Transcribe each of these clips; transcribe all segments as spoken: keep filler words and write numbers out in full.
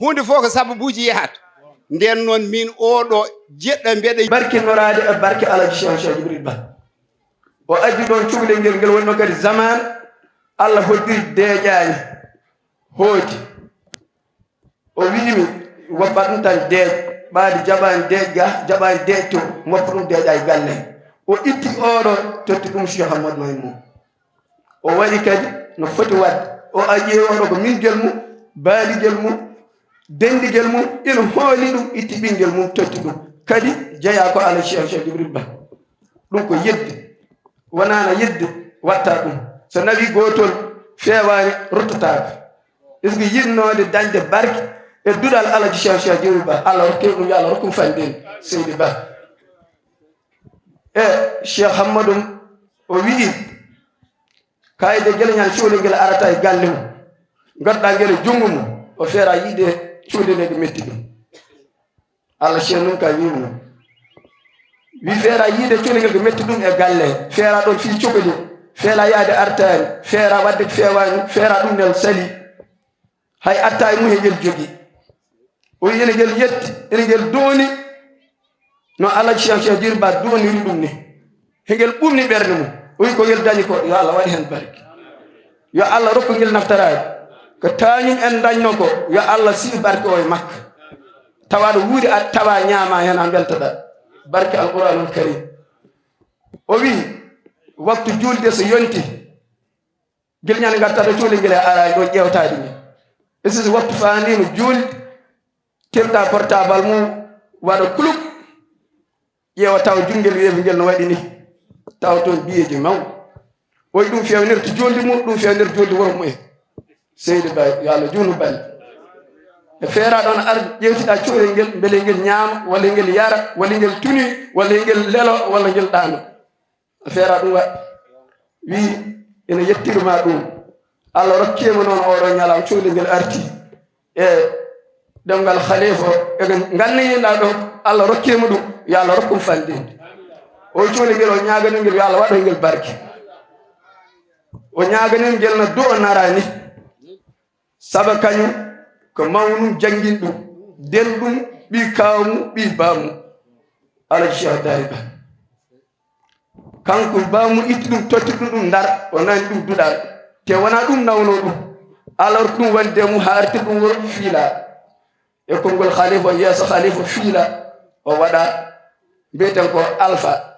Huunde fof ko sababuuji yahata. Ndeen noon, miin oo ɗo jeɗɗo mbeɗa barkinnoraade e barke Alhaji Cheikh Cheikh Djibril Ba. O addi ɗoon cukalel ngel, ngel woni ɗoon kadi zaman, Allah hoddiri deeƴaani, hooti. O wi'imi, "Woppa ɗum tan deeƴ, ɓaade jaɓaani deeƴ ga, jaɓaani deeƴ to, woppa ɗum deeƴa e galle." O itti oo ɗo, totti ɗum Cheikh Hammadou Maimoun. O waɗi kadi no foti waɗde. O aƴi oo ɗo ko mingel mum, baaligel mum, dendigel mum, ina hooli ɗum, itti ɓingel mum, totti ɗum. Kadi jeyaa ko Alhaji Cheikh Cheikh Djibril Ba. Ɗum ko yedde. Wonaa no yedde watta ɗum. So nawii gootol feewaani, ruttotaako. Est-ce que yiɗnoode dañde barke e duɗal Alhaji Cheikh Cheikh Djibril Ba? Allah rokke ɗum, yo Allah rokkum fanɗen, seydi Ba. E Cheikh Hammadou o wi'i, kayde gele ñande cukalel ngel arata e galle mum, ngadduɗaa ngel e junngo mum, o feera yiide cukalel ngel ko metti ɗum. Allah Cheikh nun ka wi'uno. Wi feera yiide cukalel ngel ko metti ɗum e galle, feera ɗoon fii cukalel, feela yaade artaani, feera waɗde ko feewaani, feera ɗum nel sali. Hay attaay mum he ngel jogii. O wi'i ene ngel yetti, ene ngel dooni. No Alhaji Cheikh Cheikh Djibril Ba dooniri ɗum ni. He ngel ɓuuɓni ɓernde mum. O wi'i ko ngel dañi ko, yo Allah waɗ heen barke. Yo Allah rokku ngel naftaraade. Ko taañum en dañno ko, yo Allah siw barke o e makka. Tawa aɗa wuuri, a tawa ñaama heen, a mbeltoɗaa. Barke Alquraanul Karim. O wi'i, waktu juulde so yonti, gila ñande ngartaɗo cukalel ngel e araani ɗo ƴeewtaade ni. E so waktu faandiino juulde, tefta portable mum, waɗa kuluk, ƴeewa taw junngel weeɓi ngel no waɗi ni. Taw toon biyeeji mawɗi. O wi'i ɗum feewnirta juulde mum, ɗum feewnirta juulde wuro mum en. Seydi Ba, yo Allah juunu balle. E feera ɗoon ar ƴeewtiɗa cukalel ngel, mbele ngel ñaama, walla ngel yara, walla ngel tuni, walla ngel lelo, walla ngel ɗaano. Feera ɗum waɗ. Wi ene yettirma ɗum. Allah rokkiima noon oɗo ñalawma cukalel ngel arti. E ɗemngal khalifa, e nganndiyeɗa ɗo, Allah rokkiima ɗum. Yo Allah rokkum fanɗinde. O cukalel ngel, o ñaaganir ngel, yo Allah waɗo ngel barke. O ñaaganir ngel no du'o narani. Saba kañum ko mawnum janngin ɗum, den ɗum ɓii kaamu, ɓii baamu. Alhaji Cheikh Daari Ba. Kanko baamu itti ɗum, totti ɗum, ɗum Ndar, o nani ɗum duɗal. Te wonaa ɗum nawno ɗum. Allah rokki ɗum wonde mum haa arti ɗum wuro fiila. E konngol khalifa, yeeso khalifa fiila, o waɗa mbiyeten ko alfa.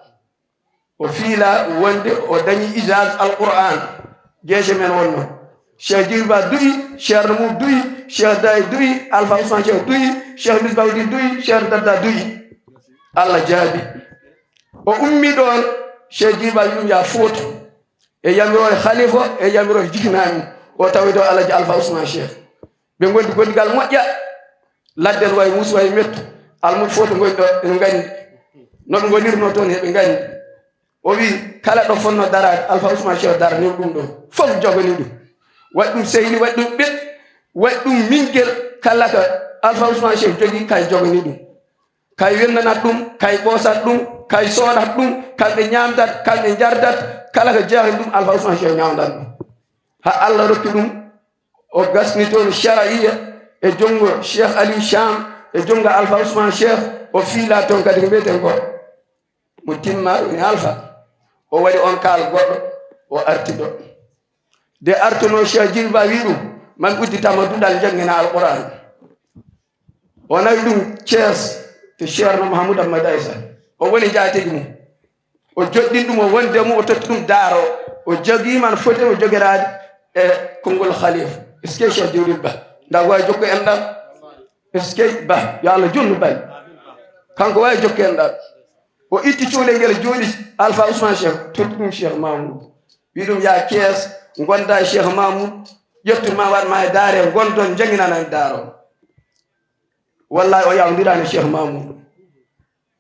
O fiila wonde o dañi ijaz Alquran. Geece men wonno. Cheikh Djibril Ba du'i, Ceerno mum du'i, Cheikh Daye du'i, Alpha Ousmane Cheikh du'i, Cheikh Misbahouddin du'i, Cheikh Dadda du'i. Allah jaabi. O ummi ɗoon, Cheikh Djibril Ba wi'i ɗum ya footo. E yamiroore khalifa, e yamiroore jikinaami. O tawi ɗo Alhaji Alpha Ousmane Cheikh. Ɓe ngondi gondigal moƴƴa, ladde no wayi muusi, wayi metto, almuɓe fof to ngoni ɗo, ene nganndi. No ɓe ngonirnoo toon, heɓe nganndi. O wi'i, kala ɗo fotnoo daraade, Alpha Ousmane Cheikh daranii ɗum ɗoon. Fof joganii ɗum. Waɗi ɗum sehli, waɗi ɗum ɓiɗɗo, waɗi ɗum mingel, kala ko Alpha Ousmane Cheikh jogii, kay joganii ɗum. Kay wennanat ɗum, kay ɓoosat ɗum, kay soodat ɗum, kamɓe ñaamdat, kamɓe njardat, kala ko jeyaa heen ɗum, Alpha Ousmane Cheikh ñaamdat ɗum. Haa Allah rokki ɗum, o gasni toon shar'iyya e junngo Cheikh Aliou Cham, e junngo Alpha Ousmane Cheikh, o fiila toon kadi ko mbiyeten ko mo timma, woni Alpha. O waɗi on kaal goɗɗo, o arti ɗo. De artuno Cheikh Djibril Ba wi'i ɗum, "Man udditanma duɗal janngina Alquran." O nawi ɗum Thiès to Ceerno Mahamoud Ahmad Aissa. O woni njaatigi mum. O joɗɗin ɗum, o wondi e mum, o totti ɗum Daaro. O jogiima no foti o jogiraade e konngol khalifa. Est-ce que Cheikh Djibril Ba? Nda waawi jokku enɗam? Est-ce que Ba? Yo Allah junnu bal. Kanko waawi jokku enɗam. O itti cukalel ngel, jooɗi Alpha Ousmane Cheikh, totti ɗum Cheikh Mamoudou. Wi ɗum, "Yaa Thiès, ngonda e Cheikh Mamoudou, ƴettu ma waɗ ma e Daare, ngondon, njannginana en Daaro." Wallahi, o yawdiraani Cheikh Mamoudou.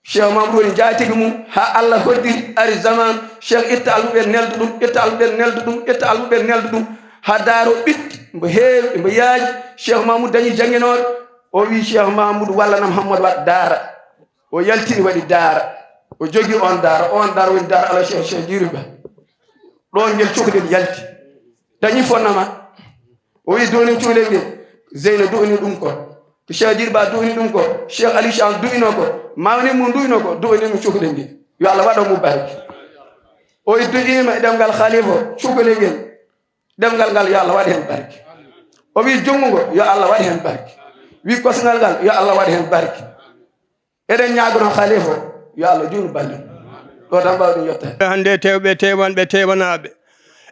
Cheikh Mamoudou woni njaatigi mum, haa Allah hoddiri, ari zaman, Cheikh itta almuɓe nelda ɗum, itta almuɓe nelda ɗum, itta almuɓe nelda ɗum, haa Daaro ɓitti, mbo heewi, mbo yaaji. Cheikh Mamoudou dañi jannginooɓe, o wi Cheikh Mamoudou, "Wallanam Hammad waɗ Daara." O yaltini, waɗi Daara. O jogi on Daara, on Daara woni Daara Alhaji Cheikh, Cheikh Djibril Ba. Ɗon ngel cukalel yalti. Dañi fondement. O wi, "Doni cukalel ngel." Zeyna du'ani ɗum ko. Ko Cheikh Djibril Ba du'ini ɗum ko, Cheikh Aliou Cheikh du'ino ko, mawni mum du'ino ko, du'ini mo cukalel ngel. Yo Allah waɗo mo barke. O du'ima e ɗemngal Khalifa, cukalel ngel. Ɗemngal ngal yo Allah waɗ heen barke. O wi junngo ngo yo Allah waɗ heen barke. Wi kosngal ngal yo Allah waɗ heen barke. Eɗen ñaagono Khalifa yo Allah juutnu balɗe mum. Ɗo tan mbawɗen yettaade. Hannde tewɓe, tewanɓe, tewanaaɓe.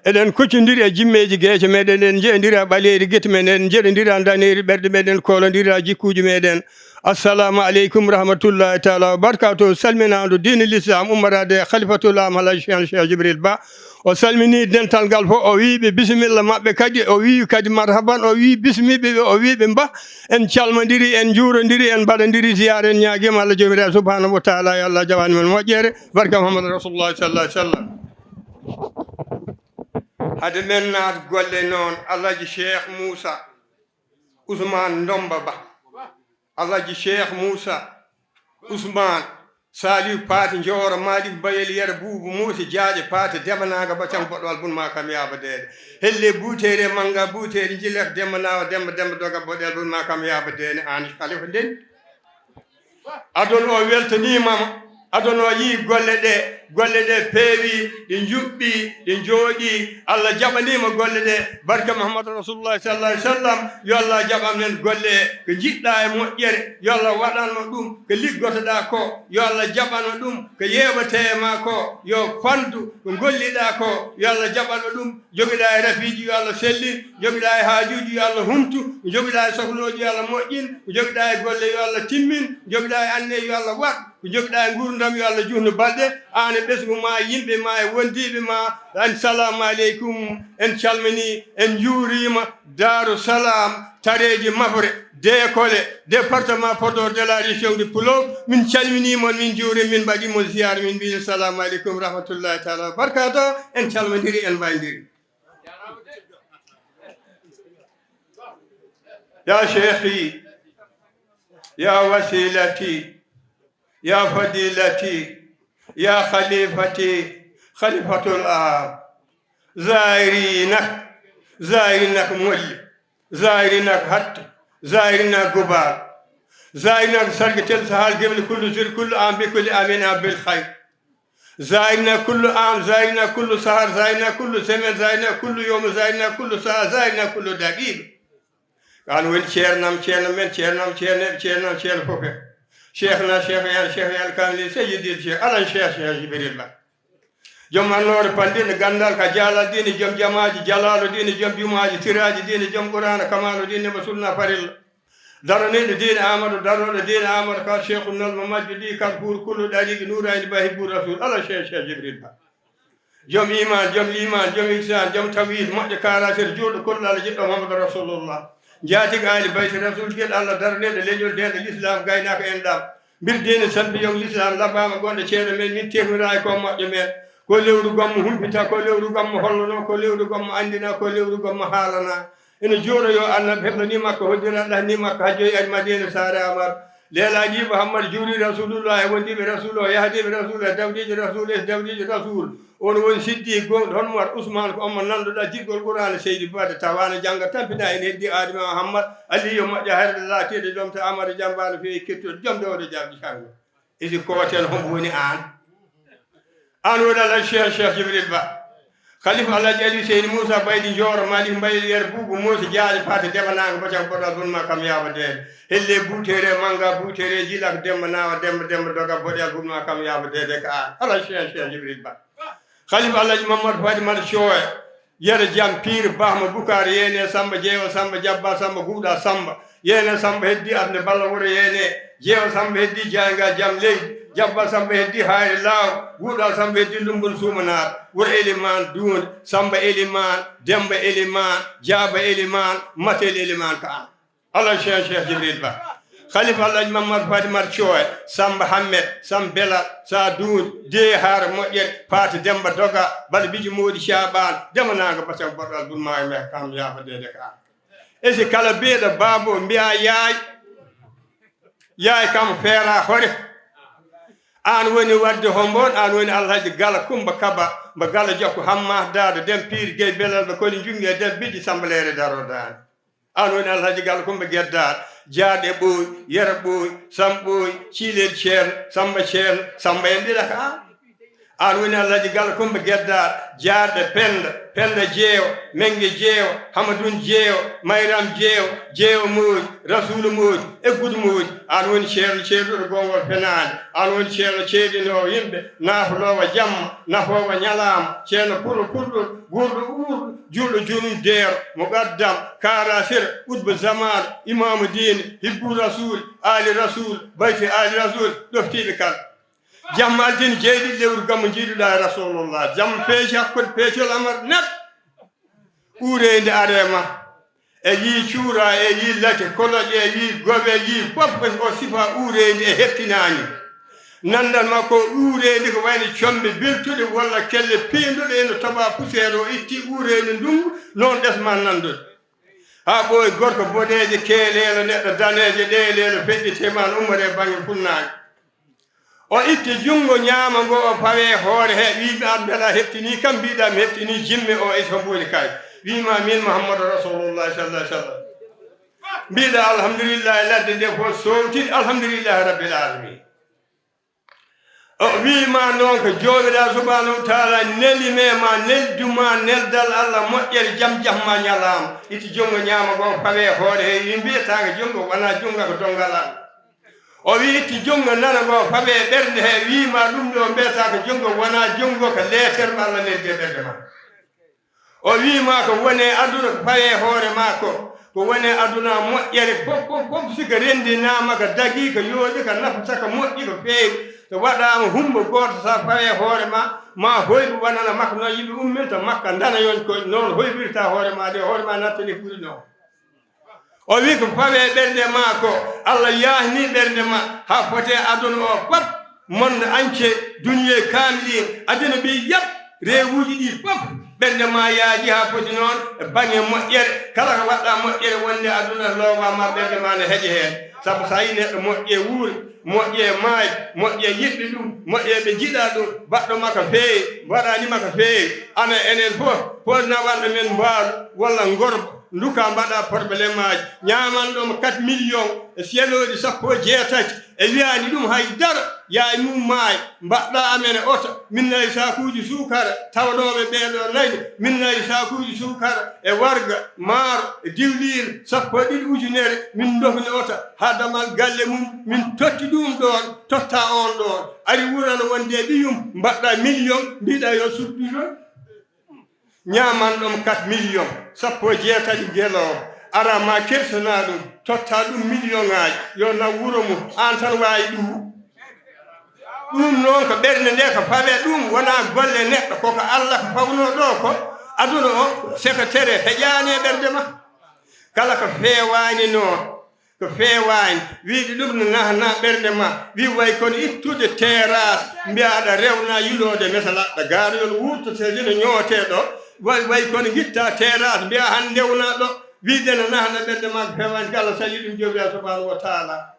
Eɗen kuccondiri e jimmeeji geece meɗen, eɗen njeɗondira ɓaleeri gite men, eɗen njeɗondira daneeri ɓerɗe meɗen, kolondira jikkuuji meɗen. Assalamu aleykum rahmatullahi taala wa barakatuh. Salminaandu diine l'islam ummorade e Khalifatul Am Alhaji Cheikh Cheikh Djibril Ba. O salmini dental ngal fof, o wi ɓe bisimilla maɓɓe kadi, o wi kadi marhaban, o wi bismiɓe ɓe, o wi ɓe mbah. En calmondiri, en njuurondiri, en mbaɗondiri ziyaara, en ñaagiima Allah Joomiraaɗo subhanahu wa taala, yo Allah jaɓan men moƴƴere, barka Muhammad Rasulullah sallallahu alaihi wasallam. Hade men naat golle noon, Alhaji Cheikh Moussa Ousmane Ndomba Ba, Alhaji Cheikh Moussa Ousmane Saliou Paate Njooro Malik Bayel Yero Buubu Muusi Jaaƴe Paate Demanaanga Bacan Boɗwal Bun Makam Yaaba Deede. Helle buuteere mannga buuteere njilek Demba Naawa Demba Demba Doga Boɗel Bun Makam Yaaba Deede aan Khalifa nden. Adon o weltaniima ma. Adon o yii golle ɗe, golle ɗe peewi, ɗe njuɓɓi, ɗe njooɗi. Allah jaɓaniima golle ɗe. Barka Muhammad Rasulullah sallallahu alaihi wasallam. Yo Allah jaɓan men golle ko njiɗɗa e moƴƴere. Yo Allah waɗan ma ɗum ko liggotoɗa ko. Yo Allah jaɓan ma ɗum ko yeeɓate e ma ko. Yo fandu ko golliɗa ko. Yo Allah jaɓan ma ɗum. Jogiɗa e rafiiji yo Allah sellin. Jogiɗa e haajuuji yo Allah humtu. Jogiɗa e sohlooji yo Allah moƴƴin. Jogiɗa e golle yo Allah timmin. Jogiɗa e anne yo Allah waɗ. Ko jogiɗa e nguurndam yo Allah juutnu balɗe, aan e ɓesngu ma, yimɓe ma e wondiiɓe ma. Assalamu aleykum, en calmini, en njuuriima. Daaru Salaam, tareeji mafre, deekole, département Podor de la région de Pulo, min calmini mon, min njuuri, min mbaɗi mon ziyaara, min mbi assalamu aleykum rahmatullahi taala wa barakatuh. En calmondiri, en mbayndiri. Ya sheikhi, ya wasilati, ya fadilati, ya khalifati, khalifatul am. Zairinak, zairinak molli, zairinak hatta, zairinak gubar, zairinak sargatel sahal gemli kullu zir kullu am bi kulli amin am bil khair. Zairina kullu am, zairina kullu sahar, zairina kullu semaine, zairina kullu yawm, zairina kullu saa, zairina kullu daqiqa. Ko an woni ceernam, ceerno men, ceernam, ceerneɓe, ceernam, ceerno fof en. Cheikhna, Cheikh Yal, Cheikh Yal Kamil, Sayyidil Cheikh, Alal Cheikh, Cheikh Jibril Ba. Joom annoore panɗinɗo ganndal ka jaalal diine, joom jamaaji, jalaalu diine, joom jumaaji, siraaji diine, joom Qur'aana, kamaalu diine, mo sunna farilla. Daraniiɗo diine Amadou, darnooɗo diine Amadou ka Cheikhul Nol mo majjuɗi, Carrefour, kullu ɗariiqi, Nuurayni, Ba, Hibbu Rasul, Alal Cheikh, Cheikh Jibril Ba. Joom iman, joom liman, joom ihsan, joom tawhid, moƴƴo karater, juulɗo kolluɗo Allah, jiɗɗo Muhammadu Rasulullah. Jaatiga Ali Bayti Rasul, geɗo Allah, daraniiɗo leñol, deenɗo L'islam, gaynaako enɗam. Mbir diine sambi yom L'islam, labbaama gonɗo ceeɗo men, min teemiraayi ko moƴƴo men. Ko lewru gommo humpita, ko lewru gommo hollono, ko lewru gommo anndina, ko lewru gommo haalana. Ene juuro yo Annabi heblani makko, hoddira ɗahni makko, hajjoyi ari Madina saare Amar. Leelaaɗi Muhammad juuri Rasulullah e wondiiɓe Rasul o, yahdiiɓe Rasul e dawdiijo Rasul e dawdiijo Rasul. On woni Siddiq gonɗo hono Umar Usman, ko on mo nanduɗa jiggol Qur'aana seydi Bada tawana jannga tampina en heddi Adama Muhammad, Aliyu moƴƴa hayre laatiiɗo jom ta Amadu jambaano feewi kettuɗo jom dowde jabdi kanko. Isi kooten hombo woni aan? Aan woni Alhaji Cheikh, Cheikh Jibril Ba. Khalifa Alhaji Aliou Seyni Moussa Baydi Njooro Malik Mbayel Yer Buubu Moussa Jaali Paate Debanaago Bacal Boɗal Bun ma kam yaaba deede. Helle buuteere manga buuteere jilak Demba Naawa Demba Demba Doga Boɗal Bun ma kam yaaba deede ka aan. Alhaji Cheikh, Cheikh Jibril Ba. Khalifa Alhaji Mamadou Fadi Mata Cooya. Yero Jam Piir Bahma Bukaar Yeene Samba Jeewa Samba Jabba Samba Guuɗa Samba Yeene Samba heddi Asnde Balla Wuro Yeene Jeewa Samba heddi Jaayga Jam Leydi Jabba Samba heddi Hayre Laaw Guuɗa Samba heddi Lumbun Suumanaar Wuro Elimaan Duunde Samba Elimaan Demba Elimaan Jaaba Elimaan Matel Elimaan ka an. Alhaji Cheikh, Cheikh Jibril Ba. Khalifa Alhaji Mamadou Fati Mar Thioye, Samba Hammet, Samba Belal, Sa Duundi, Dee Har Moƴƴere, Paate Demba Doga, Bala Biji Moodi Caaɓaan, Demanaaga Batal Boɗal Bun Maayo Meh kam yaafa deede ka. E si kala biyeɗo baabo mbiya yaay, yaay kam feera hore. Aan woni wadde hombo on, aan woni Alhaji Gala Kumba Kaba, mbo Gala Jokko Hamma Daado, Dem Piir Gey Belal, ɓe koni njungi e Dem Biji Samba Leere Daro Daande. Aan woni Alhaji Gala Kumba Geddaar, Jaarɗe Ɓooy, Yero Ɓooy, Sam Ɓooy, Ciilel Ceerno, Samba Ceerno, Samba en ɗiɗa ka an. An woni Alhaji Gala Kumba Geddaar, Jaarɗe Penda, Penda Jeewo, Menge Jeewo, Hamadun Jeewo, Mayram Jeewo, Jeewo Mooji, Rasuulu Mooji, Eggudu Mooji. An woni Ceerno ceeduɗo gongol fenaande. An woni Ceerno ceedinoowo yimɓe, nafoloowo jamma, nafoowo ñalaama, Ceerno puro purɗo, guurɗo uurɗo, juulɗo junum deero, muqaddam, kaarasira, qutbu zamaanu, imaamu diine, hibbu rasuul, aali rasuul, bayti aali rasuul, ɗoftiiɓe kala. Jamma altine jeeɗiɗi lewru gammu njiiduɗaa e Rasulullah. Jamma peeci hakkunde peecol Amar neɗɗo. Uureyde arema. E yii cuura, e yii late, koloƴe, e yii gobe, e yii fof, o sifa uureyde e hettinaani. Nandal makko uureyde ko wayno combe biltuɗe walla kelle piinduɗe eno toɓa puseer, o itti uureyde ndungu, noon ɗesma nandude. Haa ɓooyi gorko boɗeejo keeleelo, neɗɗo daneejo ɗeeleelo, feƴƴitema an ummore e baŋnge funnaange. O itti junngo ñaamo ngo, o fawe hoore he, wiimi an mbela hettini kam, mbiɗa mi hettini jimme o, e so mboni kay. Wiima min Muhammadu Rasulullah sallallahu alaihi wasallam. Mbiɗa alhamdulillahi, ladde nde fof sowti, alhamdulillahi rabbil alamin. O wiima noon ko Joomiraaɗo subhanahu wa taala neli me ma, nelduma neldal Allah moƴƴere, jam jahma ñalaama. Itti junngo ñaamo ngo, fawe hoore he, wi mbiyataake junngo wona junngo ko donngal Allah. O wi itti junngo nano ngo, fawe ɓernde he, wiima ɗum ɗo mbiyataake junngo wona junngo ko leeter mo Allah neldi e ɓernde ma. O wiima ko woni e aduna ko fawe hoore ma ko, ko woni e aduna moƴƴere fof, fof, fof, si ko renndinaama, ko dagii, ko yooɗi, ko nafata, ko moƴƴi, ko feewi, so waɗaama hummbo gooto, so fawe hoore ma, ma hoyɓe wonana makko noon, yimɓe umminta makka, ndana yon ko noon hoyɓirta hoore ma de, hoore ma nattani ɓuri noon. O wi ko fawe ɓernde ma ko, Allah yaahni ɓernde ma, haa fote aduna o fof, monde entier, duniyee kaamɗi, aduna ɓe yiyat, rewuuji ɗi fof, ɓernde ma yaaji haa foti noon e baŋnge moƴƴere. Kala ko waɗɗa moƴƴere wonde aduna loowa ma, ɓernde ma ne heƴa heen. Sabu so a yii neɗɗo moƴƴe wuuri, moƴƴe maay, moƴƴe yiɗɓe ɗum, moƴƴe ɓe njiɗa ɗum, baɗɗo ma ko feewi, waɗani ma ko feewi. Ana enen fof, fof nawanɗo men mbaalu walla ngorba, nduka mbaɗa probléme aji. Ñaamanɗo mo quatre millions e seloji sappo e jeetati, e wiyaani ɗum hay dara, yaay mum maay, mbaɗɗa amen e oto, min nayi saakuuji suukara, tawɗooɓe ɓeeɗo nayi, min nayi saakuuji suukara, e warga, maaro, e diwliin, sappo e ɗiɗi ujunere, min ndokni oto, haa damal galle mum, min totti ɗum ɗoon, totta on ɗoon. Ari wurano wonde e ɓiyum, mbaɗɗa million, mbiɗa yo suddu ɗon. Ñaaman ɗum quatre millions, sappo e jeetati geloowo, ara ma kersana ɗum, totta ɗum million ŋaaji, yo naw wuro mum, aan tan waawi ɗum. Ɗum noon ko ɓernde nde ko fawe ɗum, wonaa golle neɗɗo, koko Allah ko fawnoo ɗo ko, aduna o, secrétaire heƴaani e ɓernde ma. Kala ko feewaani noon, ko feewaani, wiide ɗum no nahna ɓernde ma, wi way kono ittude terrasse, mbiya aɗa rewna yiloode, misal aɗa gaaruyol wurto, sejino ñootee ɗo, way, way kono ngitta terrasse, mbiya han ndewna ɗo, wiide no nahna ɓernde ma, ko feewaani, ko Allah sali ɗum, Joomiraaɗo subhanahu wa taala.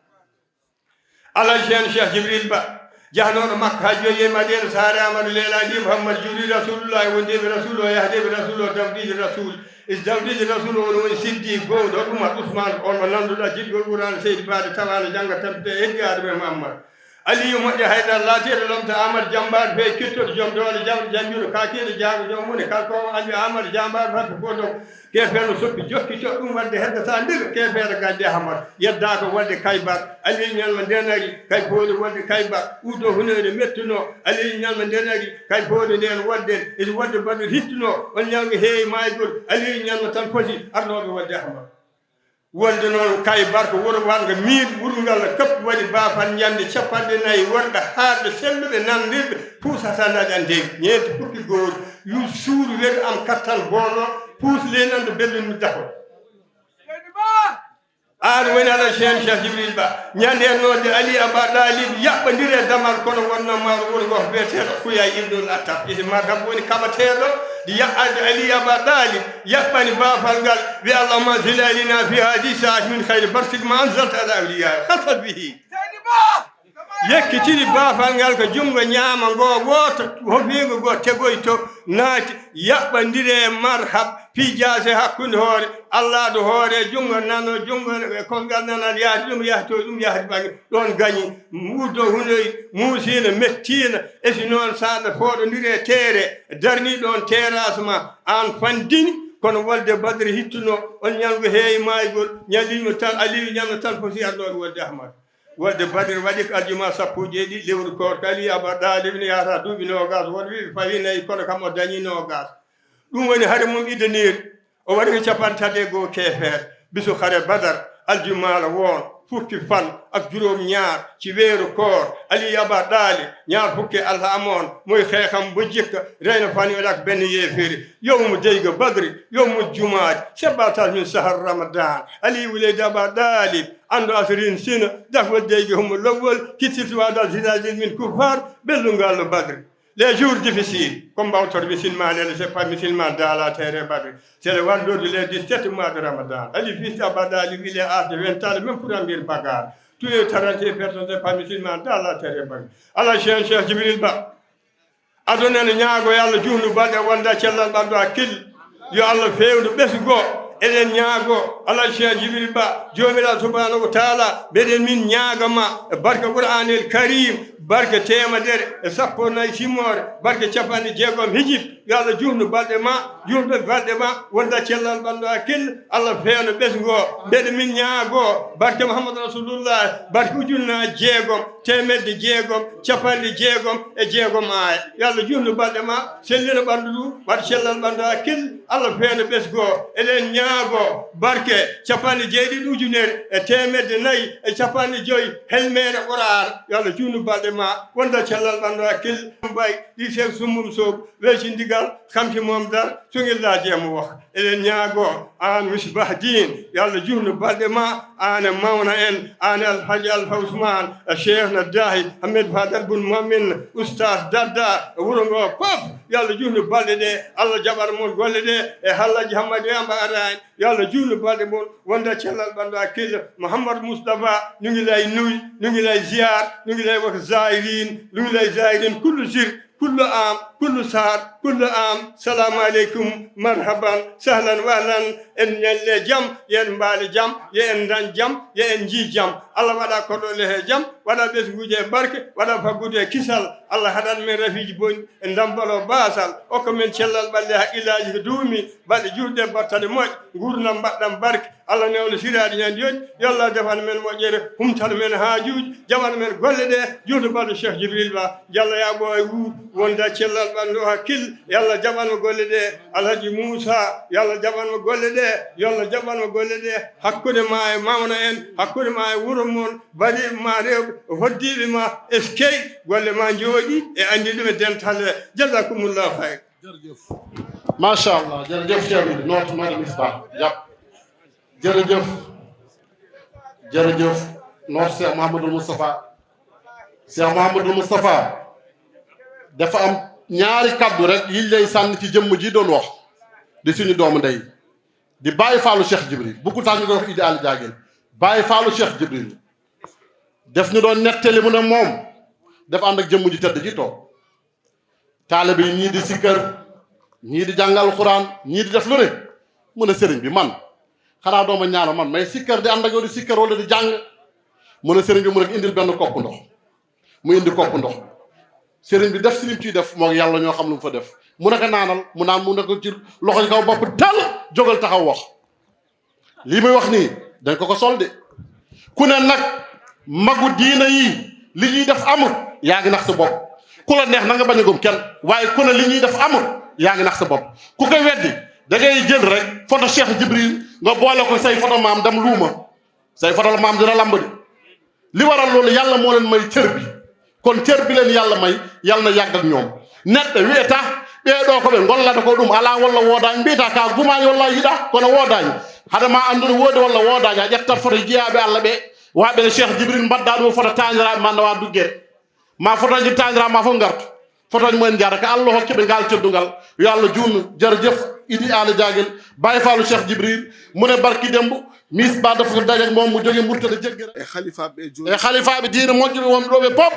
Alhaji Ceerno Cheikh Jibril Ba, jahnooɗo Makka haa jooni e Madina, saare Amadou Leelaaɗi Mouhammad, juuri Rasulullah, wondiiɓe Rasul o, yahdiiɓe Rasul o, dawdiijo Rasul. Is dawdiijo Rasul o, on woni Siddi Gowdo Umar Usman, on mo nanduɗaa jiɗgol Qur'aan Seydi Baade tawaano jannga tampita e heddi Adama e Muhammad. Aliyu Moƴƴo Haydara laatiiɗo lomta Amar Jambaar, bee kittoɗo jom doole, jawɗo jambiiɗo kaakiiɗo jaago jom mune, kalkoowo Aliyu Amar Jambaar, fadde fof dow. Keefeero soppi jokki to ɗum wadde heddata ndiro keefeero gadde Hamar. Yeddaaka wadde Kaybar. Aliyu ñalma nden ari, kay fooli wadde Kaybar. Udo huneere mettuno. Aliyu ñalma nden ari, kay fooli nden wadde. Isi wadde Badr hittuno. On ñalma heewi maygol. Aliyu ñalma tan foti arnooɓe wadde Hamar. Wonde noon Kaybar ko wuro wanga miin ɓurngal no kappi waɗi baafal ñande capanɗe nayi worɓe haarɓe selluɓe nandirɓe puusata naƴa ndewi. Ñeenti fukki goori. Yu suuru weru am kattan boolo puus lenande bellin mi dafo. Aan woni Alhaji Ceerno Cheikh Jibril Ba. Ñande en noon de Ali Aba Ɗaalib yaɓɓondiri e damal kono wonno mawɗo wuro ngo biyeteeɗo Kuyay Ibnul Attab. Isi marhab woni kaɓateeɗo de yaɓɓande Ali Aba Ɗaalib yaɓɓani baafal ngal. Wi Allahumma anzil alayna fi hadihi saati min khayri barsik ma anzalta ala awliya khasat bihi. Yekkitiri baafal ngal ko junngo ñaamo ngo wooto, hofiingo ngo tegoyto, naati, yaɓɓondire marhab, piijaase hakkunde hoore, allaaɗo hoore, junngo nano, junngo e kosngal nanal, yahdi ɗum, yahto ɗum, yahdi ɓange, ɗoon gañi, wuddo hunoy, muusiino, mettiino, e si noon saɗa fooɗondire teere, darni ɗoon terrasse ma, aan fanndini, kono wolde Badri hittuno, on ñalngu heewi maaygol, ñaliima tan, Aliyu ñalno tan foti arnoɗo wolde Ahmad. Wolde Badri waɗi ko aljuma sappo e jeeɗiɗi lewru koorka, Ali Aba Ɗaalib ne yahata duuɓi noogaas, won wiiɓe fawi nayi, kono kam o dañi noogaas. Ɗum woni hari mum idanir, o waɗi ko capanɗe tati e goo keefeer. Bisu xare Badar, aljumaala woon, fukki fan ak juróom ñaar ci weeru koor, Ali Aba Ɗaalib, ñaar fukki alhamoon, muy xeexam bu jëkk, rey na fanweer ak benn yéeféeri. Yowmu deyga Badri, yowmu jumaat, sabaataas min sahar Ramadan. Ali wuleydi Aba Ɗaalib, Ando asirin sina, dafwal deyge homo lowwol, kittirtuwaadal zinaazil min kuffaar, ɓellungal no Badri. Les jours difficiles, comme mbawtor musulman, les, c'est pas musulman dans la terre Badri. C'est le vendredi, le dix-sept mois de Ramadan. Ali fils Aba Ɗaalib, il est âgé de vingt ans, le même pour Amir Bagar. Tous les trente et un personnes, c'est pas musulman dans la terre Badri. Ala Cheikh, Cheikh Jibril Ba. Aduna ene ñaago yo Allah juhnu balɗe wonda cellal ɓandu hakkil. Yo Allah feewnu ɓesgo. Eɗen ñaago Allah Cheikh Jibril Ba, Joomiraaɗo subhanahu wa taala, mbeɗen min ñaaga ma e barke Qur'anil Karim, barke teemedere e sappo nayi simoore, barke capanɗe jeegom hijib. Yo Allah juhnu balɗe ma, juhnu balɗe ma, wonda cellal ɓandu hakkil. Allah feewna ɓesgo. Mbeɗa min ñaago barke Muhammad Rasulullah, barke ujunnaji jeegom, teemedde jeegom, capanɗe jeegom e jeegom aaya. Yo Allah juutnu balɗe ma, sellina ɓanndu ndu, waɗ cellal ɓanndu hakkil. Allah feewna ɓesgo. Eɗen ñaago barke capanɗe jeeɗiɗi ujunere e teemedde nayi e capanɗe joyi helmeere Qur'aana. Yo Allah juutnu balɗe ma, wonda cellal ɓanndu hakkil. Mbay ɗi Seek Sumbum Soogu, weecindigal, kamci moom dar, sungil laaje mo wax. Eɗen ñaago aan Misbah Diin, yo Allah juutnu balɗe ma, aan e mawna en, aan e Alhaji Alfa Usmaan, e Cheikhna Dahi Ahmed Fadal Bun Mamin, Oustaz Dadda, e wuro ngo fof, yo Allah juutnu balɗe ɗe, Allah jaɓana mon golle ɗe, e Alhaji Hammadi Yamba Arani, yo Allah juutnu balɗe mon, wonda cellal ɓanndu hakkille. Mouhamadou Moustapha, ñu ngi lay nuyu, ñu ngi lay ziar, ñu ngi lay wax zaahirin, ñu ngi lay zaahirin kullu sir, kullu am, kullu saar, kullu am. Salaamu aleykum, marhaban, sahlan, wahlan. En ñalle jam, yo en mbaale jam, yo en ndañ jam, yo en njii jam. Allah waɗa koɗolle he jam, waɗa ɓesnguuje e barke, waɗa faggudu e kisal. Allah haɗan men rafiiji bonɗi, e ndambalo baasal, okka men cellal ɓalli e haqqillaaji ko duumi, balɗe juutɗe, battane moƴƴe, nguurndam mbaɗɗam barke. Allah newna siraaɗi ñande yoni, yo Allah defan men moƴƴere, humtan men haajuuji, jaɓan men golle ɗe, juutno balɗo Cheikh Jibril Ba, yo Allah yaaɓo e wuur, wonda cellal ɓanndu hakkil, yo Allah jaɓan mo golle ɗe, Alhaji Moussa, yo Allah jaɓan mo golle ɗe, yo Allah jaɓan mo golle ɗe, hakkunde ma e mawna en, hakkunde ma e wuro mon, bariiɓe ma rewɓe, hoddiiɓe ma, eskey, golle ma njooɗi, e anndi ɗum e dental he, jazakumullahu khayr. Jërëjëf. Macha Allah, jërëjëf Cheikh bi, noot Madame Misbah, jàpp. Jërëjëf. Jërëjëf, noot Cheikh Mouhamadou Moustapha. Cheikh Mouhamadou Moustapha dafa am ñaari kàddu rek yiñ lay sànni ci jëmm ji doon wax, di suñu doomu ndey, di bàyyi faalu Cheikh Jibril. Bu ko tax ñu koy wax Idi Ali Diaguène, bàyyi faalu Cheikh Jibril. Def ñu doon nettali mu ne moom dafa ànd ak jëmm ji tedd ji toog. Taalibe yi ñii di sikkar, ñii di jàng Alxuraan, ñii di def lu ne. Mu ne, "Sëriñ bi, man, xanaa dooma ñaanal man may sikkar, di ànd ak yow di sikkar wala di jàng?" Mu ne, "Sëriñ bi," mu ne ko, "indil benn kopp ndox." Mu indi kopp ndox. Sëriñ bi def si lim ciy def, moo Yàlla ñoo xam lu mu fa def. Mu ne ko, "Naanal." Mu naan, mu ne ko ci loxo ci kaw bopp, dal, jógal taxaw wax. Lii muy wax nii, dañ ko ko sol de. Ku ne nag, magu diina yi, li ñuy def amul, yaa ngi nax sa bopp. Ku la neex na nga bañ a gëm kenn, waaye ku ne li ñuy def amul, yaa ngi nax sa bopp. Ku koy weddi, da ngay jël rek photo Cheikh Jibril, nga boole ko say photo maam, dem luuma. Say photo la maam dina lamb de. Li waral loolu, Yàlla moo leen may cër bi. Kon cër bi leen Yàlla may, Yàlla na yàgg ak ñoom. Neɗɗo wiyata, ɓee ɗoo ko ɓe ngollata ko ɗum alaa walla woodaani, mbiyata ka gumaani walla yiɗa, kono woodaani. Hade ma anndude woodi walla woodaani, a ƴettat photo jiyaaɓe Allah ɓe, waɓe no Cheikh Jibril, mbadda ɗum photo taaniraaɓe ma, nawa duggere. Ma photoji taaniraaɓe ma fof ngartu. Fotoji mumen njaara ka Allah hokki ɓe ngal teddungal. Yo Allah juutnu. Jarajef Idi Aali Jaagel, Baye Fallou Cheikh Jibril, mu ne barki démb, Miss Ba dafa ko daje ak moom, mu jóge Murtada Jeggira. E halifaaɓe jooni. E halifaaɓe diine moƴƴuɓe wonɓe ɗo ɓe pop.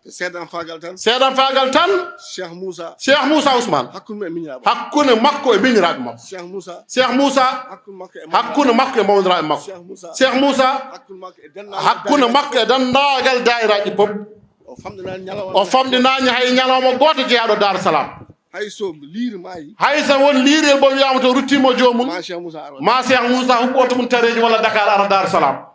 Seedan faagal tan. Seedan faagal tan. Cheikh Moussa. Cheikh Moussa Ousmane. Hakkunde e miñiraaɓe. Hakkunde makko e miñiraaɓe makko. Cheikh Moussa. Cheikh Moussa. Hakkunde makko e mawɗo. Hakkunde makko e mawniraaɓe makko. Cheikh Moussa. Cheikh Moussa. Hakkunde makko e denndaangal. Hakkunde makko e denndaangal daayiraaji pop. O famɗinaani ñalawma. O famɗinaani hay ñalawma gooto jeyaaɗo Daaru Salaam. Hay so liir maayi. Hay so won liirel mo wiyaama to ruttiima joomum. Ma Cheikh Moussa ara. Ma Cheikh Moussa huɓɓoto mum tareeji walla Dakar ara Daaru Salaam.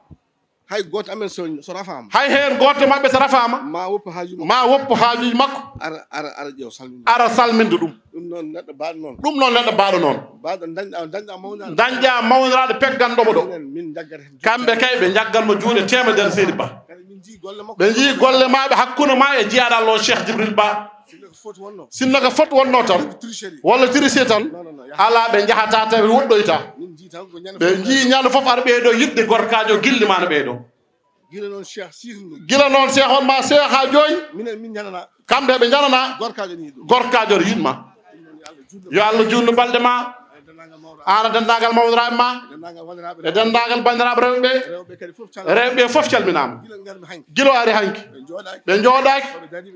Hay gooto amen so, so rafaama. Hay heen gooto maɓɓe so rafaama. Ma woppu haaju makko. Ma woppu haajuuji makko. Ara, ara, ara ƴeew salminde. Ara salminde ɗum. Ɗum noon neɗɗo baaɗo noon. Ɗum noon neɗɗo baaɗo noon. Baaɗo dañɗa, dañɗa mawniraaɗo. Dañɗa mawniraaɗo pegganɗo mo ɗo. Minen, min jaggata heen. Kamɓe kay ɓe njaggan mo juuɗe teemedere seydi Ba. Kadi min njii golle makko. Ɓe njii golle maaɓe hakkunde ma e jiyaaɗo Allah o Cheikh Jibril Ba. Sinno ko fot wonno. Sinno ko fot wonno tan. Tricherie. Walla tricherie tan. Non, non, non, yaha. Alaa, ɓe njahata tawi woɗɗoyta. Min njii tan ko ñande fof. Ɓe njii ñande fof ara ɓeydo yiɗde gorkaajo gilli ma no ɓeydo. Gila noon Cheikh siirno. Gila noon Cheikh on ma Cheikh haa jooni. Minen min ñanana. Kamɓe ɓe ñanana. Gorkaajo ne yiɗ ɗum. Gorkaajo ne yiɗ ma. Ɗum noon yo Allah juutnu. Yo Allah juutnu balɗe ma. E denndaangal mawɗo. Aan e denndaangal mawniraaɓe ma. E denndaangal wondiraaɓe. E denndaangal banndiraaɓe rewɓe ɓe. Rewɓe kadi fof calminaama. Rewɓe ɓe fof calminaama. Gila ngari hanki. Gila ari hanki. Ɓe njooɗaaki. Ɓe njooɗaaki.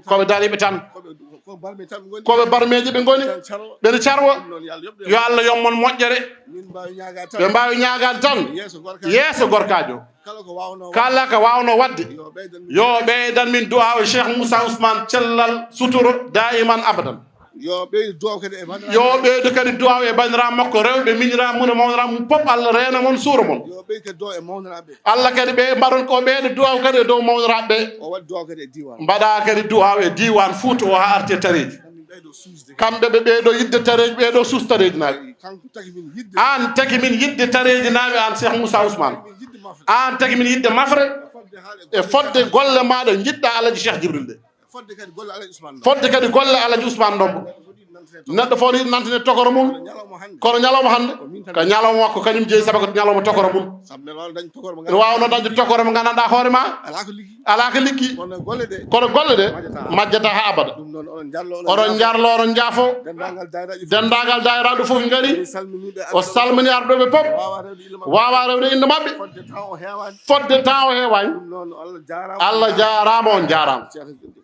Ko ɓe dariiɓe tan. Ko ɓe dariiɓe tan. Ko ɓe, ko barmeeji tan ɓe ngoni. Ko ɓe barmeeji ɓe ngoni. Tan carwo. Ɓe no carwo. Ɗum noon yo Allah yoɓ ɓe. Yo Allah yoɓ mon moƴƴere. Min mbaawi ñaagaade tan. Ɓe mbaawi ñaagaade tan. Yeeso gorkaajo. Yeeso gorkaajo. Kala ko waawnoo Kala ko waawnoo waɗde. Yo ɓeydan min. Yo ɓeydan min du'aaw e Cheikh Moussa Ousmane cellal, suturo, daa'iman abadan. Yo ɓeydu du'aaw kadi e banndiraaɓe. Yo ɓeydu kadi du'aaw e banndiraaɓe makko, rewɓe, miñiraaɓe mum e mawniraaɓe mum pop, Allah reena mon, suura mon. Yo ɓeydu kadi du'aaw e mawniraaɓe. Allah kadi ɓe mbaɗon ko ɓeyda du'aaw kadi e dow mawniraaɓe ɓe. O waɗi du'aaw kadi e diiwaan. Mbaɗa kadi du'aaw e diiwaan Fuuta o haa arti e tareeji. Min ɓeydo suusde. Kamɓe ɓe ɓeydo yiɗde tareeji, ɓeydo suus tareeji naaɓe. Kanko tagi min yiɗde. Aan tagi min yiɗde tareeji naaɓe, aan Cheikh Moussa Ousmane. Min yiɗde mafre. Aan tagi min yiɗde mafre. Fodde haala e E fodde golle maaɗa njiɗɗa Alhaji Cheikh Jibril ɗe. Fodde kadi golle Alhaji Ousmane Ndongo. Fodde kadi golle Alhaji Ousmane Ndongo. Neɗɗo fof ne yiɗi nantine tokoro mum. Kono ñalawma hannde. Kono ñalawma hannde. Ko min tan. Ko ñalawma makko, kañum jeyi, sabu ko ñalawma tokoro mum. Sabu mbeɗa waawi dañde tokoro mo. Ene waawnoo dañde tokoro mo nganndanɗaa hoore ma. Alaa ko liggi. Alaa ko liggi. Kono golle ɗe. Kono golle ɗe majjata. Majjata haa abada. Ɗum noon oɗon njarlo, oɗon Oɗon njaafo. Njarlo, oɗon njaafo. Denndaangal daayiraaji fof. Denndaangal daayiraaɓe fof ngari. Min salminiiɓe O salmini ardooɓe fof. Waawaa rewde ille maɓɓe. Waawaa rewde innde maɓɓe. Fodde temps o heewaani. Fodde temps o heewaani. Ɗum noon Allah jaaraama. Allah jaaraama, on jaaraama. Ceerno Jibril.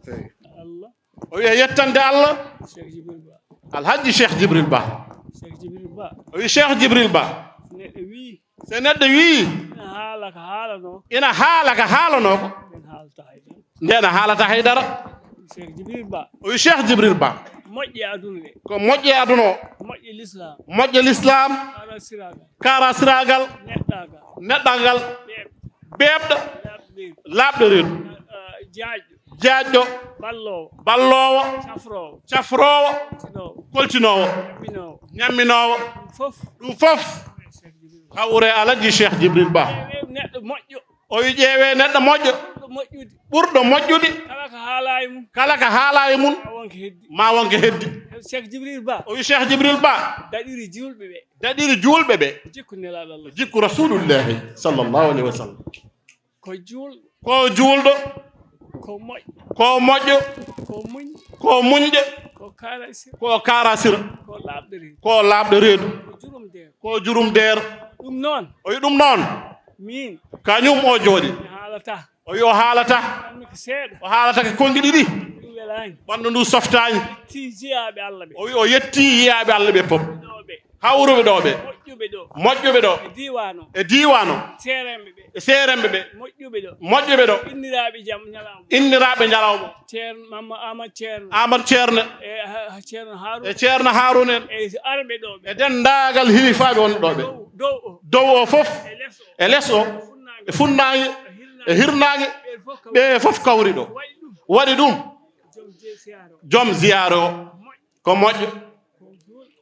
Eey. Allah. O wiya yettande Allah. Cheikh Jibril Ba. Alhaji Cheikh Jibril Ba. Cheikh Jibril Ba. O wiya Cheikh Jibril Ba. Neɗɗo wii. So neɗɗo wii. Ina haala ko haalanoo. Ina haala ko haalanoo ko. Nden haalata hay dara. Nden a haalata hay dara. Cheikh Jibril Ba. O wiya Cheikh Jibril Ba. Moƴƴe aduna ɗe. Ko moƴƴe aduna o. Moƴƴe lislaam. Moƴƴe lislaam. Kaarasiraagal. Kaarasiraagal. Neɗɗaagal. Neɗɗaagal. Ɓeeɓ. Beeɓɗo. Laaɓɗo reedu. Laaɓɗo reedu. Ah, jaajɗo. Jaajɗo. Balloowo. Balloowo. Cafroowo. Cafroowo. Tinoowo. Koltinoowo. Ñamminoowo. Ñamminoowo. Ɗum fof. Ɗum fof. Cheikh Jibril Ba. Hawre Alhaji Cheikh Jibril Ba. Ƴeewee neɗɗo moƴƴo. O wi ƴeewee neɗɗo moƴƴo. Ɓurɗo moƴƴude. Ɓurɗo moƴƴude. Kala ko haalaa e mum. Kala ko haalaa e mum. Ma wonko heddi. Ma wonko heddi. Cheikh Jibril Ba. O wi Cheikh Jibril Ba. Daɗiri juulɓe ɓe. Daɗiri juulɓe ɓe. Jikku Nelaaɗo Allah. Jikku Rasulullahi sallallahu alayhi wa sallam. Ko juulɗo. Ko juulɗo. Ko moƴƴo. Ko moƴƴo. Ko muñ. Ko muñɗo. Ko kaarasira. Ko kaarasira. Ko laaɓɗo reedu. Ko laaɓɗo reedu. Ko jurum deer. Ko jurum deer. Ɗum noon. O wi ɗum noon. Miin. Kañum o jooɗi. Mi haalata. O wi o haalata. Haalmi ko seeɗa. O haalata ko konngi ɗiɗi. Ɗum welaani. Ɓanndu ndu softaani. Yetti jiyaaɓe Allah ɓe. O wi o yetti yiyaaɓe Allah ɓe fof. Ɗo ɓe. Hawruɓe ɗo ɓe. Moƴƴuɓe ɗo. Moƴƴuɓe ɗo. E diiwaan o. E diiwaan o. Seeremɓe ɓe. E seeremɓe ɓe. Moƴƴuɓe ɗo. Moƴƴuɓe ɗo. Inniraaɓe jam ñalawma. Inniraaɓe ñalawma. Ceerno Mamma Amadou Ceerno. Amadou Ceerno. E ha-, ha-, Ceerno Haaruna. E Ceerno Haaruna en. E arɓe ɗo ɓe. E denndaagal hilifaaɓe wonɓe ɗo ɓe. Dow, dow o. Dow o fof. E les o. E les o. E funnaange. E funnaange. E hirnaange. E hirnaange. Ɓe fof kawri. Ɓe fof kawri ɗo. Waɗi ɗum. Waɗi ɗum. Joom je-, siyaare o. Joom ziyaare o. Moƴƴo. Ko moƴƴo.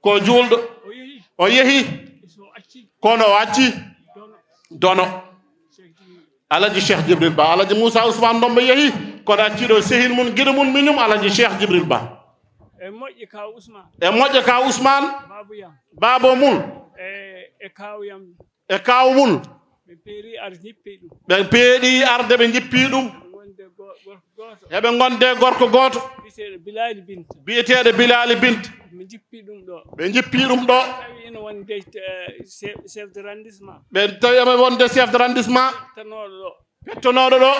Ko juulɗo. O yehi. O yehi. So acci. Kono o acci. Dono. Dono. Cheikh Jibril. Alhaji Cheikh Jibril Ba. Alhaji Moussa Ousmane Ndombo yehi. Kono acci ɗo sehin mum, giɗo mum, miñum, Alhaji Cheikh Jibril Ba. E moƴƴi kaw Ousmane. E moƴƴo ka Ousmane. Babu yam. Baabo mum. E, e kaw yam. E kaw mum. Ɓe peeri ar jippi ɗum. Ɓe peeɗi arde ɓe jippi ɗum. Ɓe ngonde go-, gorko gooto. Eɓe ngonde gorko gooto. Biyeteeɗo Bilali Bint. Biyeteeɗo Bilali Bint. Mi jippi ɗum ɗo. Ɓe jippi ɗum ɗo. Tawi ina wonde, eh, chef, chef d'arrondissement. Ɓe tawi ema wonde chef d'arrondissement. Pettanooɗo ɗo. Pettanooɗo ɗo.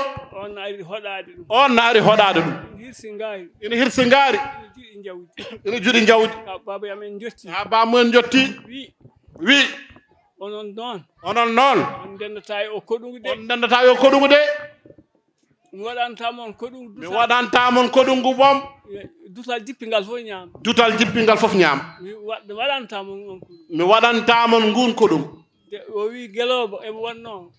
On ari hoɗaade ɗum. On na ari hoɗaade ɗum. Hirsi ngaari. Ina hirsi ngaari. Ina juɗi jawdi. Ina juɗi jawdi. Ka baaba amen jotti. Ha baamumen jotti. Wi. Wi. Onon noon. Onon noon. On ndendata e o koɗungu de. On ndendata e o koɗungu de. Mi waɗanta mon koɗungu. Mi waɗanta mon koɗungu boom. Dutal jippingal fof ñaam. Dutal jippingal fof ñaam. Mi wa-, mi waɗanta mon on koɗungu. Mi waɗanta mon ngun koɗungu. De, o wi ngelooba emo wonno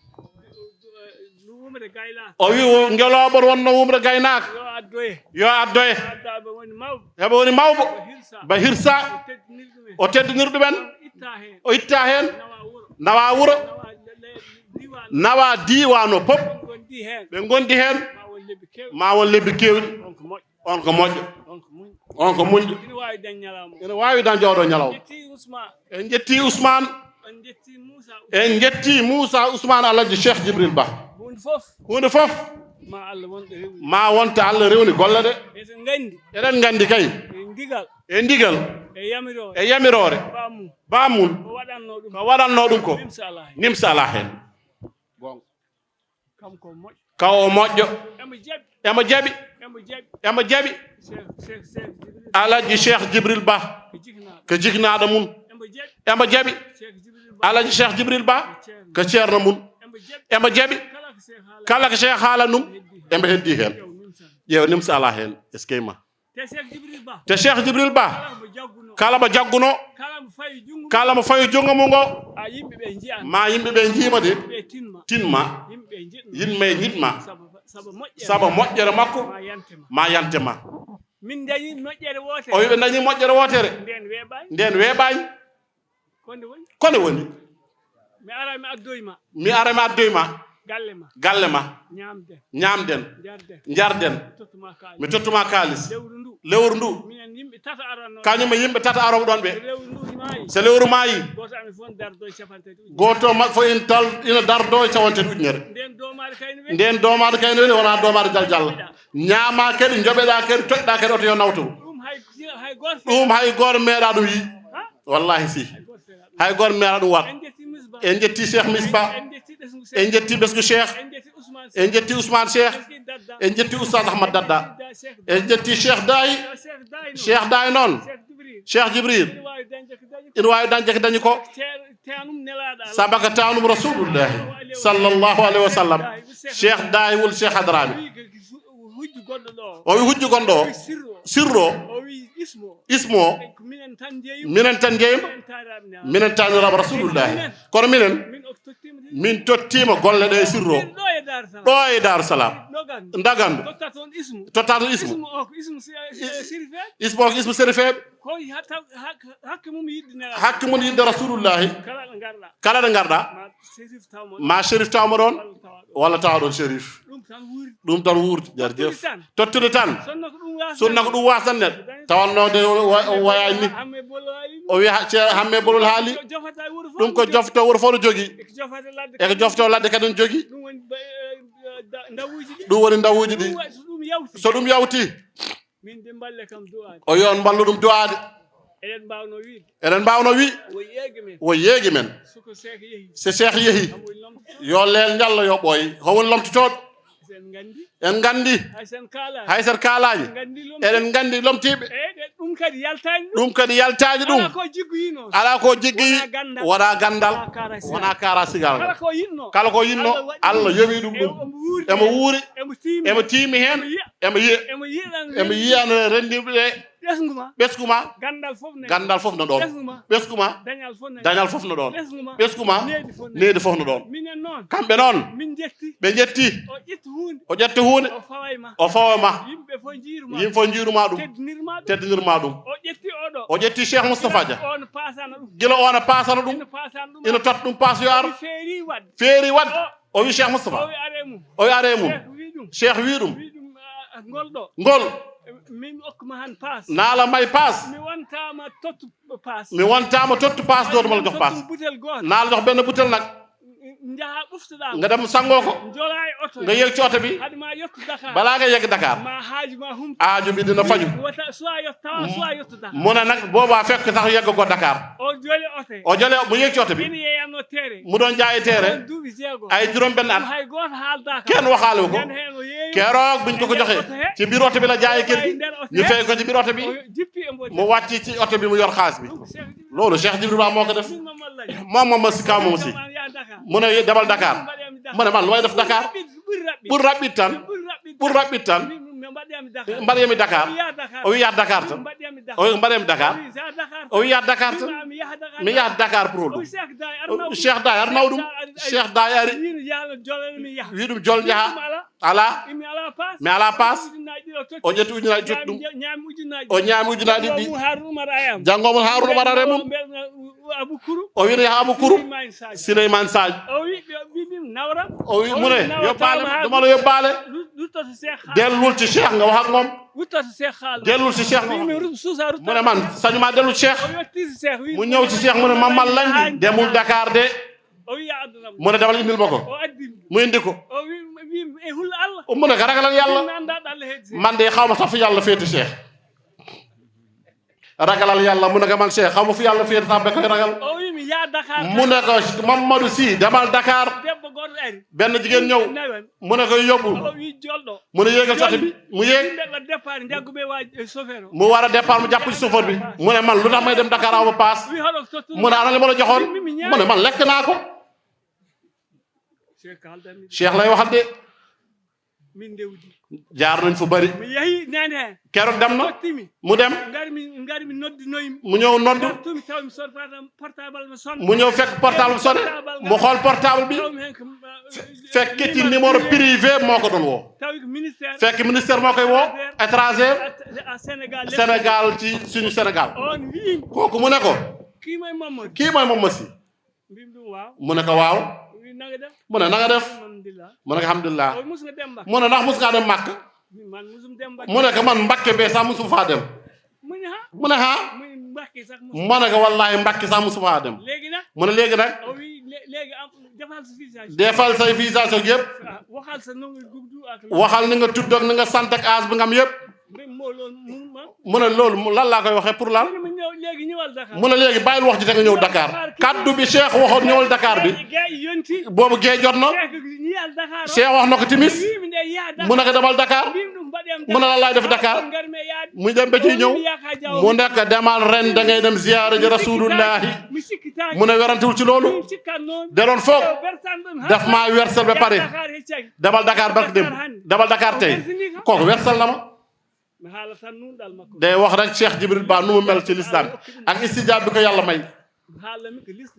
wumre gaynaaka. O wi o ngelooba wonno wumre gaynaaka. Yo addoye. Yo addoye. Adda ɓe woni mawɓe. Heɓe woni mawɓe. Ba hirsa. Ba hirsa. O teddiniri ɗumen. O teddiniri ɗumen. O itta heen. O itta heen. Nawa wuro. Nawa wuro. Nawa le-, le-, diiwaan. Nawa diiwaan o pop. Ɓe ngondi heen. Ɓe ngondi heen. Ma won lebbi keewɗi. Ma won lebbi keewɗi. On ko moƴƴo. On ko moƴƴo. On ko muñ. On ko muñɗo. Ina waawi dañ ñalawma. Ina waawi dañ jooɗo ñalawma. En njetti Ousmane. En njetti Ousmane. En njetti Moussa. En njetti Moussa Ousmane Alhaji Cheikh Djibril Ba. Huunde fof. Huunde fof. Ma Allah won ɗo rewni. Ma wonta Allah rewni golle ɗe. Eɗen nganndi. Eɗen nganndi kay. E ndigal. E ndigal. E yamiroore. E yamiroore. Baamun. Baamun. Ko waɗanno ɗum. Ko waɗanno ɗum ko. Nimsa alaa heen. Nimsa alaa heen. Goonga. Kam ko moƴƴo. Kam o moƴƴo. Emo jaɓi. Emo jaɓi. Emo jaɓi. Emo jaɓi. Cheikh, Cheikh, Cheikh Djibril. Alhaji Cheikh Djibril Ba. Ko jiknaaɗo. Ko jiknaaɗo mum. Emo jaɓi. Emo jaɓi. Cheikh Djibril Ba. Alhaji Cheikh Djibril Ba. Ko ceerno. Ko ceerno mum. Emo jaɓi. Emo jaɓi. Kala ko Cheikh haala. Kala ko Cheikh haala ɗum. Emo heddi heen. Emo heddi heen. Ƴeew nimsa. Ƴeew nimsa alaa heen. Eskey ma. Te Cheikh Djibril Ba. Te Cheikh Djibril Ba. Kala mo jagguno. Kala mo jagguno. Kala mo fawi junngo. Kala mo fawi junngo mum ngo. A yimɓe ɓe njiyan. Ma yimɓe ɓe njiima de. Ɓe tinma. Tinma. Yimɓe njiɗma. Yimɓe njiɗma. Saba, saba moƴƴere. Saba moƴƴere makko. Ma yante ma. Ma yante ma. Min dañi moƴƴere wootere. O wi ɓe dañi moƴƴere wootere. Nden weeɓaani. Nden weeɓaani. Ko nde woni? Ko nde woni? Mi ara mi addoy ma. Mi ara mi addoy ma. Galle ma. Galle ma. Ñaamden. Ñaamden. Njarden. Njarden. Mi tottuma kaalis. Mi tottuma kaalis. Lewru ndu. Lewru ndu. Minen yimɓe tata aranno. Kañum e yimɓe tata aroɓe ɗon ɓe. So lewru ndu maayi. So lewru maayi. Gooto amen fof dardo e capanɗe tati ujunere. Gooto maɓɓe fof ina tal-, ina dardo e capanɗe tati ujunere. Nden doomaade kayne weli. Nden doomaade kayne weli wona doomaade jaljalla. Ñaama kadi, njoɓeɗa kadi, toƴɗa kadi, oto yo nawtoru. Ɗum hay, hay gooto. Ɗum hay gooto meeɗa ɗum yi. Ha? Wallahi si. Hay gooto meeɗa ɗum waat. En njetti Misba. En njetti Cheikh Misba. En njetti ɓesngu Cheikh. En njetti ɓesngu Cheikh. En njetti Ousmane Cheikh. En njetti Ousmane Cheikh. En njetti Dadda. En njetti Oustaz Ahmad Dadda. En njetti Cheikh Dahi. Cheikh Dahi noon. Cheikh Dahi noon. Cheikh Djibril. Cheikh Djibril. Ina waawi dañde ko dañi ko. Ina waawi dañde ko dañi ko. Te-, tanum nelaaɗo Allah. Sabaka tanum Rasulullahi sallallahu alaihi wasallam. Cheikh Dahi wul Cheikh Hadrami. Hujju gonɗo ɗo. O wi hujju gonɗo o. O wi sirru o. Sirru o. O wi ismu o. Ismu o. Ko minen tan jeeyima. Minen tan jeeyima. Minen taaniraama. Minen taaniraama Rasulullahi. Minen. Kono minen, min o tottiima tan. Min tottiima golle ɗe e sirru o. Ɗo e Dar Salam. Ɗo e Dar Salam. Ndogan. Ndogan. Totta toon ismu. Totta toon ismu. Ismu o ko ismu se-, se-, serifeeɓe. Ismu o ko ismu serifeeɓe. Ko hatta-, hak-, hakke mum yiɗde Nelaaɗo. Hakke mum yiɗde Rasulullahi. Kala ɗo ngarɗa. Kala ɗo ngarɗa. Ma Serif taw mo ɗon. Ma Serif taw mo ɗon. Walla tawa ɗon. Walla tawa ɗon Serif. Ɗum tan wuurdi. Ɗum tan wuurdi. Jarjef. Tottude tan. Tottude tan. Sonna ko ɗum waasata. Sonna ko ɗum waasata neɗɗo. Tawanno de o wa-, o wayaani ni. Hamme Bolol haali ɗum. O wiya ha-, Ceerno Hamme Bolol haali. Ko jofata e wuro fof. Ɗum ko jofto wuro fof no jogii. E ko jofata ladde. E ko jofto ladde kadi no jogii. Ɗum woni ba-, eh, eh, da-, ndawuuji ɗi. Ɗum woni ndawuuji ɗi. Ɗum wa-, so ɗum yawti. So ɗum yawti. Min de mballe kam du'aade. O yo on mballu ɗum du'aade. Eɗen mbaawno wiide. Eɗen mbaawno wi. Wo yeege men. Wo yeege men. So ko Seek yehi. So Seek yehi. Kam woni lomtotooɗo. Yo leel njalla yo ɓooy. Ko woni lomtotooɗo? Sen nganndi. En nganndi. Hay sen kaalaani. Hay sen kaalaani. En nganndi lomti-, eɗen nganndi lomtiiɓe. Eeyi, ɗum kadi yaltaani ɗum. Ɗum kadi yaltaani ɗum. Alaa ko jiggoyino. Alaa ko jiggoyi. Wona ganndal. Wona ganndal. Wona kaara sigal. Wona kaara sigal. Kala ko yiɗno. Kala ko yiɗno. Allah waɗi ɗum. Allah yowi ɗum ɗum. Emo wuuri. Emo wuuri. Emo tiimi. Emo tiimi heen. Emo yiya. Emo yiya. Emo yiya. Emo yiya no renndiiɓe ɓe. Ɓesngu ma. Ɓesngu ma. Ganndal fof ne. Ganndal fof no ɗoon. Ɓesngu ma. Ɓesngu ma. Dañal fof ne. Dañal fof no ɗoon. Ɓesngu ma. Ɓesngu ma. Needi fof ne. Needi fof no ɗoon. Minen noon. Kamɓe noon. Min njetti. Ɓe njetti. O ƴetti huunde. O ƴetta huunde. O fawa e ma. O fawa e ma. Yimɓe fof njiiru ma. Yimɓe fof njiiru ma ɗum. Teddinir ma ɗum. Teddinir ma ɗum. O ƴetti oɗo. O ƴetti Cheikh Moustapha Dia. Gila o no paasana ɗum. Gila o no paasana ɗum. Ina paasana ɗum. Ina totta ɗum paas yo ar. Feeri waɗde. Feeri waɗde. O O wi Cheikh Moustapha. O wi are mum. O wi are mum. Cheikh wi ɗum. Cheikh wi ɗum. Wi ɗum, ah, ngol ɗo. Ngol. Min mi okku ma han paas. Naala may paas. Mi wontaama tottu paas. Mi wontaama tottu paas dootu ma la jox paas. Tottu butel gooto. Naala jox benn butel nag. N-, n-, Yaha ɓuftoɗaa. Nga dem sangoo ko. Njolaa e oto. Nga yéeg ci oto bi. Hade ma yettu Dakar. Balaa nga yegg Dakar. Ma haaju ma humtu. Aaju bi dina faju. Wota, soit yettu tawa, soit yettu Dakar. Mu ne nag boobaa fekk sax yegg ko Dakar. O joli oto. O jole mu yéeg ci oto bi. Ina yeeyatnoo teere. Mu doon jaayi teere. Ɗoon duuɓi jeego. Ay juróom benn at. Ɗum hay gooto haaldaaka. Kenn waxaale ko. Ñande heen o yeeyi. Keroog biñ ko ko joxee. Ci biir oto bi la jaayi kër gi. Ñu fay ko ci biir oto bi. O jippi e mboɗi. Mu wàcc ci oto bi mu yor xaalis bi. Loolu Cheikh Jibril Ba moo ko def. Moom moom ma si kaw moom si. Mu ne demal Dakar. Mu ne man lu may def Dakar. Ɓuri raɓɓit tan. Ɓuri raɓɓit tan. Mbaɗ yami Dakar. O wi yahat Dakar tan. O wi mbaɗ yami Dakar. O wi yahat Dakar tan. Mi yahat Dakar pour ɗum. Cheikh Day ar nawɗum. Cheikh Day ari. Wi ɗum jol jaha. Ala. Mi ala paas. O ƴetti ujunaaji tati ɗum. O ñaami ujunaaji ɗiɗi. Janngo mum Haruna Umar are mum. O wino yaha Abu Kurum. Sileyman Sadio. O wi mu ne yobbaale ɗumalo yobbaale. Dellul ci Cheikh nga wax ak moom. Dellul ci Cheikh nga wax. Mu ne man sañu maa dellu ci Cheikh. Mu ñëw ci Cheikh mu ne Mama Langi demul Dakar de. Mu ne demal indil ma ko. Mu indi ko. Mu ne ko ragalal Yàlla. Man de xaw ma sax fi Yàlla féete Cheikh. Ragalal Yàlla mu ne ko man Cheikh xaw ma fu Yàlla féete sax ba koy ragal. Mu ne ko Mamadou Sy demal Dakar. Benn jigéen ñëw mu ne ko yóbbu. Mu ne yéegal ci oto bi mu yéeg. Mu war a départ mu jàpp ci chauffeur bi mu ne man lu tax may dem Dakar aw ma paas. Mu ne ana li ma la joxoon. Mu ne man lekk naa ko. Cheikh lay waxal de. Jaar nañ fu bari. Keroog dem na mu dem. Mu ñëw nodd. Mu ñëw fekk portable bi sonné. Mu xool portable bi. Fekk ci numéro privé moo ko doon woo. Fekk ministère moo koy woo étranger. Sénégal ci suñu Sénégal. Kooku mu ne ko kii mooy Mamadou Sy. Mu ne ko waaw. Mu ne na nga def. Mu ne ko alhamdulilah. Mu ne ndax mus ngaa dem Màkk. Mu ne ko man Mbàkke bee sax musu faa dem. Mu ne haa. Mu ne ko wallaahi Mbàkke sax musu faa dem. Mu ne léegi nag defal say visa soog yëpp. Waxal ni nga tudd ak ni nga sant ak âge bi nga am yëpp. Mu ne loolu lan laa koy waxee pour lan. Mu ne léegi bàyyil wax ji te nga ñëw Dakar. Kaddu bi Cheikh waxoon ñëwal Dakar bi boobu gee jot na. Cheikh wax na ko timis. Mu ne ko demal Dakar. Mu ne lan laay def Dakar. Mu dem ba ciy ñëw. Mu ne ko demal ren da ngay dem ziyaara ji Rasulullahi. Mu ne werantewul ci loolu. Da doon foog daf maa wersal ba pare. Demal Dakar barke dem. Demal Dakar tey. Kooku wersal na ma. Day wax rek Cheikh Jibril Ba nu mu mel ci lislaam ak istijaab bi ko Yàlla may.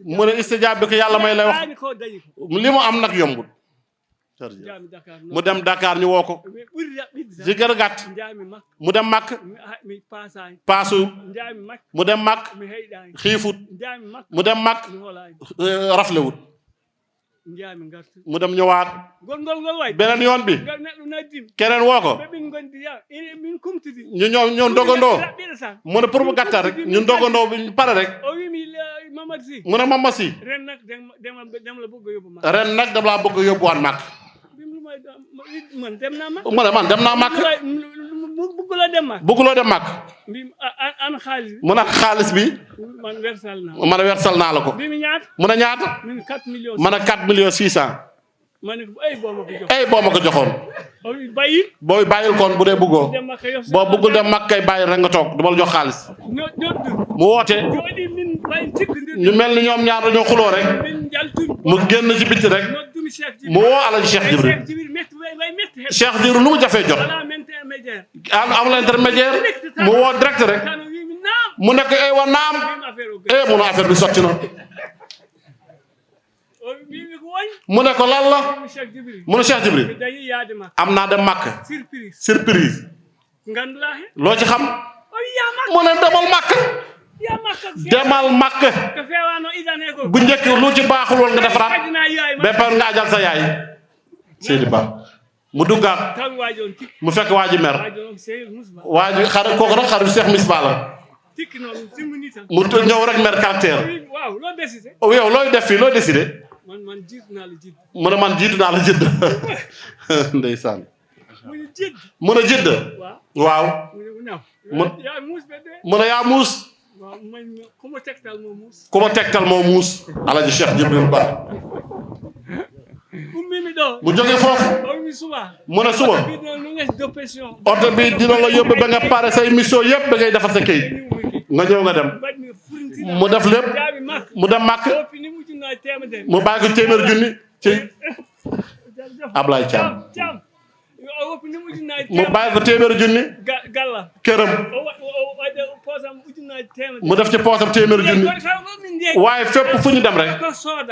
Mu ne istijaab bi ko Yàlla may lay wax. Li mu am nag yombul. Mu dem Dakar ñu woo ko. Ji gën a gàtt. Mu dem Màkk. Paasu. Mu dem Màkk. Xiifut. Mu dem Màkk. Raflewut. Mu dem ñëwaat. Beneen yoon bi. Keneen woo ko. Ñu ñëw ñëw ndogandoo. Mu ne pour mu gàttal rek ñu ndogandoo bi ñu pare rek. Mu ne Mamadou Sy. Ren nag dama laa bëgg a yóbbuwaat Màkk. Mu ne man dem naa Màkk. Bëgguloo dem Màkk. Mu ne xaalis bi. Man wersal naa la ko. Mu ne ñaata. Man quatre millions six cents. Ay boo ma ko joxoon. Booy bàyyil kon bu dee bëggoo. Boo bëggul dem Màkk kay bàyyil rek nga toog du ma la jox xaalis. Mu woote. Ñu mel ni ñoom ñaar dañoo xuloo rek. Mu génn ci bitti rek. Mu woo Alaji Cheikh Jibril. Cheikh Jibril lu mu jafee jot. Amul intermédiaire. Mu woo direct rek. Mu nekk ay wa naam. Eh mu ne affaire bi sotti na. Mu ne ko lan la. Mu ne Cheikh Jibril. Am naa dem Màkk. Surprise. Loo ci xam. Mu ne demal Màkk. Demal Màkk. Bu njëkk lu ci baaxul woon nga defaraat. Ba pare nga ajal sa yaay. Seydi Ba. Mu duggaat. Mu fekk waa ji mer. Waa ji xar kooku rek xarit Cheikh Misbah la. Mu ñëw rek mer caractère. Yow looy def fii looy décidé. Mu ne man jiitu naa la jidd. Ndeysaan. Mu ne jidd. Waaw. Mu ne yaa muus. Mu ne yaa muus. Ku ma tegtal moo muus. Alaji Cheikh Jibril Ba. Mu jóge foofu. Mu ne suba. Oto bi dina la yóbbu ba nga pare say mission yëpp, ba ngay defar sa kayit. Nga ñëw, nga dem. Mu def lépp. Mu dem Màkk. Mu bàyyi ko téeméer junni ci Ablaye Thiam. Mu bàyyi ko téeméer junni këram. Mu def ci poosam téeméer junni. Waaye fépp fu ñu dem rek,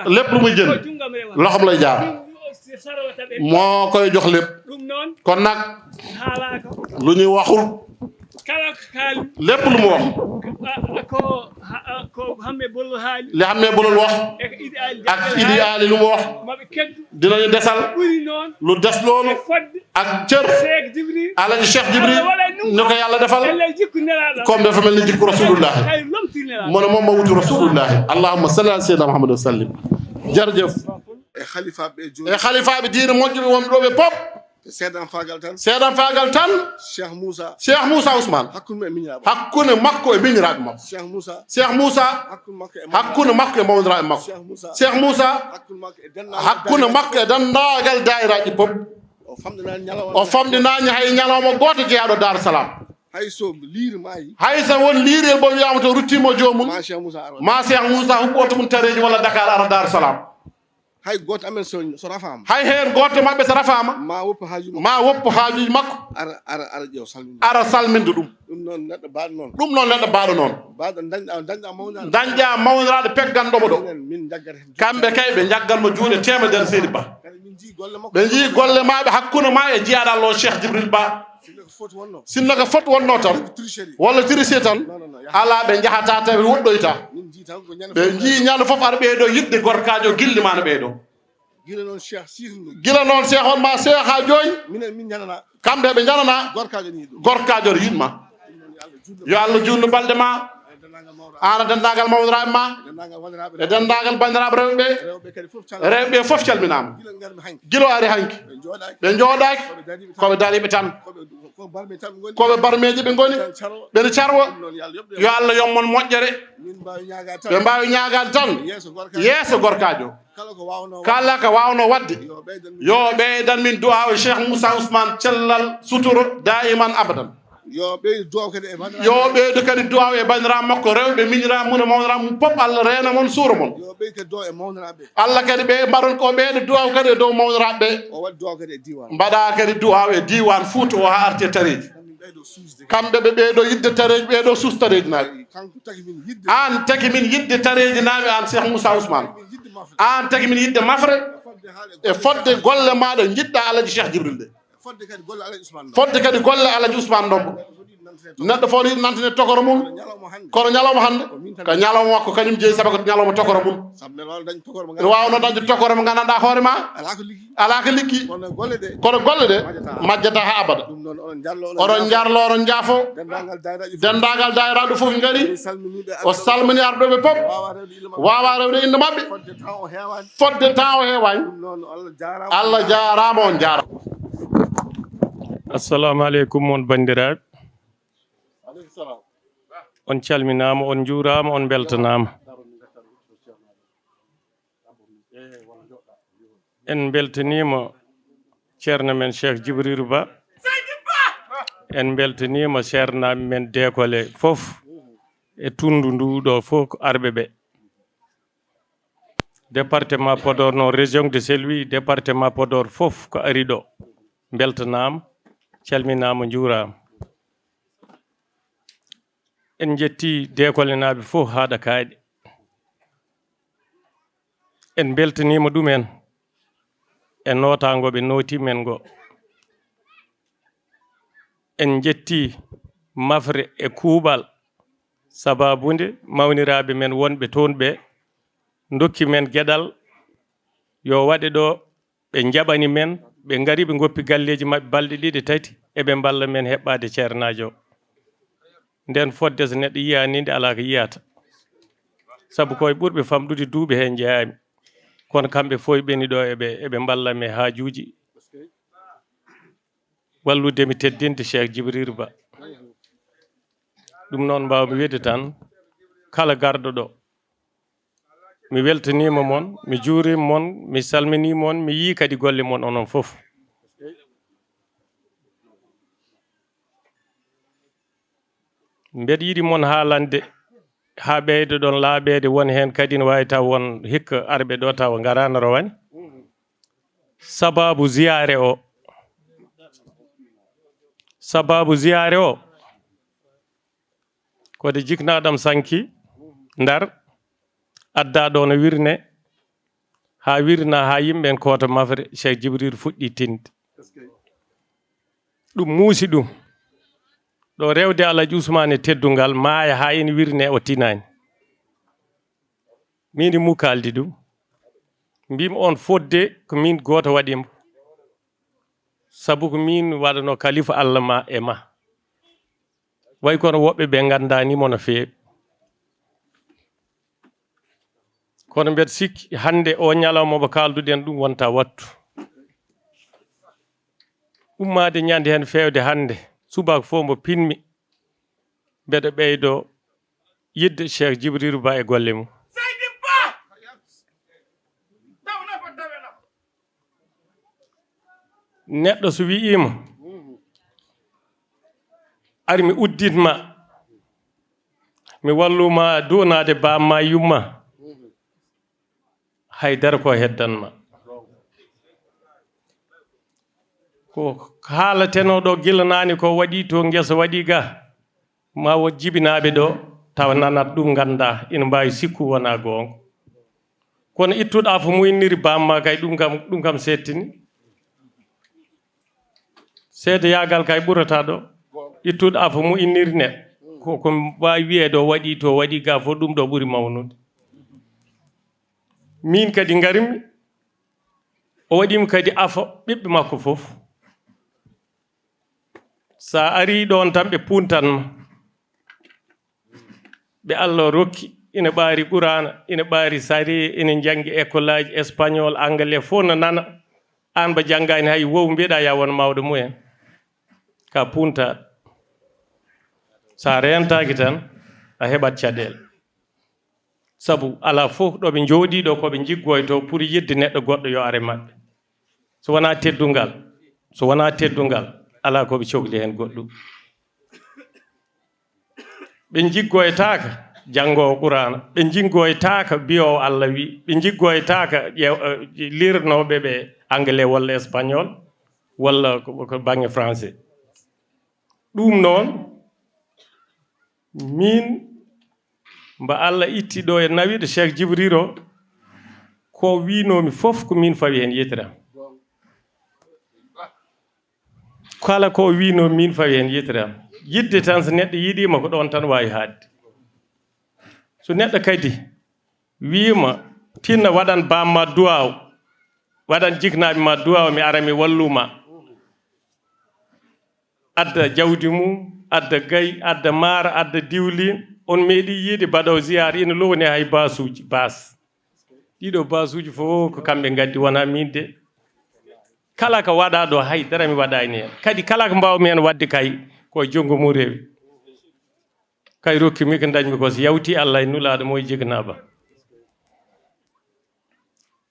lépp lu muy jënd, loxoom lay jaar. Moo koy jox lépp. Kon nag, lu ñuy waxul, lépp lu mu wax, li Hammee Bolol wax ak Idi Ali lu mu wax, dinañu desal lu des loolu ak cër Alaji Cheikh Jibril, ni ko Yàlla defal. Comme dafa mel ni jikku Rasulullahi. Mu ne moom ma wutu Rasulullahi. Allahumma salli ala Sayyidina Muhammad wa sallim. Jërëjëf. E halifaaɓe diine moƴƴuɓe wonɓe ɗo ɓe pop. Seedan faagal tan. Seedan faagal tan. Cheikh Moussa. Cheikh Moussa Ousmane. Hakkunde makko e miñiraaɓe makko. Cheikh Moussa. Cheikh Moussa. Hakkunde makko e mawniraaɓe makko. Cheikh Moussa. Hakkunde makko e denndaangal daayiraaji pop. O famɗinaani hay ñalawma gooto jeyaaɗo Daaru Salaam. Hay so won liirel mo wiyaama to ruttiima joomum, ma Cheikh Moussa huɓɓoto mum tareeji walla Dakar ara Daaru Salaam. Hay gooto amen so, so rafaama. Hay heen gooto maɓɓe so rafaama. Ma woppu haajuuji makko. Ma woppu haajuuji makko. Ara, ara, ara ƴeew salminde. Ara salminde ɗum. Ɗum noon neɗɗo baaɗo noon. Ɗum noon neɗɗo baaɗo noon. Baaɗo dañɗa, dañɗa mawniraaɗo. Dañɗa mawniraaɗo pegganɗo mo ɗo. Minen, min jaggata heen. Kamɓe kay ɓe njaggan mo juuɗe teemedere, seydi Ba. Kadi min njii golle makko. Ɓe njii golle maaɓe hakkunde ma e jiyaaɗo Allah o Cheikh Jibril Ba. Sinno ko fot wonnoo tan, walla tricherie tan, alaa, ɓe njahataa tawi woɗɗoytaa. Ɓe njii ñande fof ara ɓeydoo yiɗde gorkaajo gilli ma no ɓeydoo. Gila noon Cheikh on ma Cheikh haa jooni. Kamɓe ɓe njananaa gorkaajo no yiɗ ma. Yo Allah juutnu balɗe ma. Aan e denndaangal mawniraaɓe ma, e denndaangal banndiraaɓe rewɓe ɓe, rewɓe ɓe fof calminaama. Gila o ari hanki, ɓe njooɗaaki, ko ɓe dariiɓe tan, ko ɓe barmeeji ɓe ngoni, ɓe no carwo. Yo Allah yoɓ mon moƴƴere. Ɓe mbaawi ñaagaade tan yeeso gorkaajo, kala ko waawnoo waɗde, yo ɓeydan min du'aaw e Cheikh Moussa Ousmane, cellal, sutura, daa'iman abadan. Yo ɓeydu du'aaw kadi e banndiraaɓe. Yo ɓeydu kadi du'aaw e banndiraaɓe makko, rewɓe, miñiraaɓe mum e mawniraaɓe mum pop, Allah reena mon, suura mon. Yo ɓeydu kadi du'aaw e mawniraaɓe. Allah kadi ɓe mbaɗon ko ɓeyda du'aaw kadi e dow mawniraaɓe ɓe. O waɗi du'aaw kadi e diiwaan. Mbaɗa kadi du'aaw e diiwaan Fuuta o haa arti e tareeji. Min ɓeydo suusde. Kamɓe ɓe ɓeydo yiɗde tareeji, ɓeydo suus tareeji naaɓe. Kanko tagi min yiɗde. Aan tagi min yiɗde tareeji naaɓe, aan Cheikh Moussa Ousmane. Min yiɗde mafre. Aan tagi min yiɗde mafre. Fodde haala e golle golle maa ɗe njiɗɗa Alaji Cheikh Jibril ɗe. Fodde kadi golle Alaji Ousmane Ndombo. Fodde kadi golle Alaji Ousmane Ndombo. Neɗɗo fof no yiɗi nantine tokoro mum. Kono ñalawma hannde, ko ñalawma makko kañum jeyi, sabu ko ñalawma tokoro mum. Ene waawnoo dañde tokoro mo nganndanɗaa hoore ma. Alaa ko liggi. Kono golle ɗe majjataa haa abada. Oɗon njarlo, oɗon njaafo. Denndaangal daayiraaji fof ngari. O salmini arɗo ɓe fof. Waawaa rewde innde maɓɓe. Fodde temps o heewaani. Allah jaaraama, on jaaraama. Assalamu aleykum, on banndiraaɓe. On calminaama, on njuuraama, on mbeltanaama. En mbeltaniima ceerno men Cheikh Jibril Ba. En mbeltaniima ceernaaɓe men deekole fof e tunndu ndu ɗo fof ko arɓe ɓe. Département Podor noon, région de Saint-Louis, département Podor fof ko ari ɗo. Mbeltanaama, calminaama, njuuraama. En njetti deekolenaaɓe fof haa ɗo kaaɗi. En mbeltaniima ɗumen e nootaango ɓe nooti men ngo. En njetti mafre e kuuɓal, sabaabu nde mawniraaɓe men wonɓe toon ɓe ndokki men geɗal yo waɗe ɗo. Ɓe njaɓani men, ɓe ngari, ɓe ngoppi galleeji maɓɓe balɗe ɗiɗi, tati, eɓe mballa men heɓɓaade ceernaajo o. Nden fodde so neɗɗo yiyaani nde, alaa ko yiyata. Sabu ko e ɓurɓe famɗude duuɓi heen njeyaami. Kono kamɓe fof ɓeni ɗo, eɓe, eɓe mballa mi haajuuji, wallude mi teddinde Cheikh Djibril Ba. Ɗum noon mbaawmi wiide tan, kala garɗo ɗo, mi weltaniima mon, mi juuriima mon, mi salminiima on, mi yii kadi golle mon onon fof. Mbeɗa yiɗi mon haalande haa ɓeydo ɗon laaɓeede, won heen kadi ne waawi taw won hikka arɓe ɗo tawa ngaraano rowani. Sabaabu ziyaare o, sabaabu ziyaare o, ko de jiknaaɗam sanki Ndar, addaa ɗo no wirne, haa wirna, haa yimɓe en koota mafre, Cheikh Djibril fuɗɗi tinde. Ɗum muusi ɗum. Ɗo rewde Alhaji Usmaan e teddungal, maaya haa ina wirne, o tinaani. Min e mum kaaldi ɗum. Mbimi on fodde ko min gooto waɗi mo. Sabu ko min waɗano kalifa Allah ma e ma. Way kono woɓɓe ɓe nganndaani mo no feewi. Kono mbeɗa sikki hannde o ñalawma mo kaalduɗen ɗum wonta wattu. Ummaade ñande heen feewde hannde, subaka fof mbo pinmi, mbeɗa ɓeydo yidde Cheikh Djibril Ba e golle mum. Neɗɗo so wi'iima, "Ar mi uddit ma, mi wallu ma duwanaade baam ma yumma," hay dara ko heddan ma. Ko haalatenoo ɗo gila naane ko waɗi to ngesa waɗi ga, ma won jibinaaɓe ɗo tawa nanat ɗum, ngannda ina mbaawi sikku wona goonga. Kono ittuɗo afo muyniri baam ma kay, ɗum kam, ɗum kam settini. Seedeyaagal kay ɓurata ɗo. Ittuɗo afo muyniri neɗɗo. Ko, ko mbaawi wiyeede o waɗi to, waɗi ga fof, ɗum ɗo ɓuri mawnude. Min kadi ngarmi, o waɗimi kadi afo ɓiɓɓe makko fof. Sa ari ɗon tan ɓe puntan ma. Ɓe Allah rokki, ina ɓaari Quraana, ina ɓaari sariya, ina njanngi école aji espagnol, anglais, fof no nana. Aan ba janngaani hay wow mbiɗa ya won mawɗo mumen. Ka punta. Sa reentaaki tan, a heɓat caɗeele. Sabu alaa fof ɗo ɓe njooɗii ɗo ko ɓe njiggoytoo pour yidde neɗɗo goɗɗo yo are maɓɓe. So wonaa teddungal, so wonaa teddungal, alaa ko ɓe cohli heen goɗɗum. Ɓe njiggoytaaka janngoowo Quraana, ɓe njiggoytaaka biyoowo Allah wi, ɓe njiggoytaaka ƴeew-, eh, liirnooɓe ɓe anglais walla espagnol walla ko, ko baŋŋe français. Ɗum noon, min mba Allah itti ɗo e nawiiɗo Cheikh Djibril o, ko wiinoomi fof ko min fawi heen yetira. Kala ko wiinoo min fawi heen yetira. Yidde tan so neɗɗo yiɗiima ko ɗoon tan waawi haadde. So neɗɗo kadi wiima tinna waɗan baam ma duwaaw, waɗan jiknaaɓe ma duwaaw, mi ara mi walluma. Adda jawdi mum, adda gay, adda maara, adda diwlin. On meeɗi yiide baɗo ziyaar ina lowne hay baasuuji, baas. Ɗiɗo baasuuji fof ko kamɓe ngaddi, wonaa min de. Kala ko waɗaa ɗo hay dara mi waɗaani heen. Kadi kala ko mbaawmi heen waɗde kay ko e junngo mum rewi. Kay rokki mi ko ndañmi ko so yawti Allah e nulaaɗo mo e jiknaaɓa.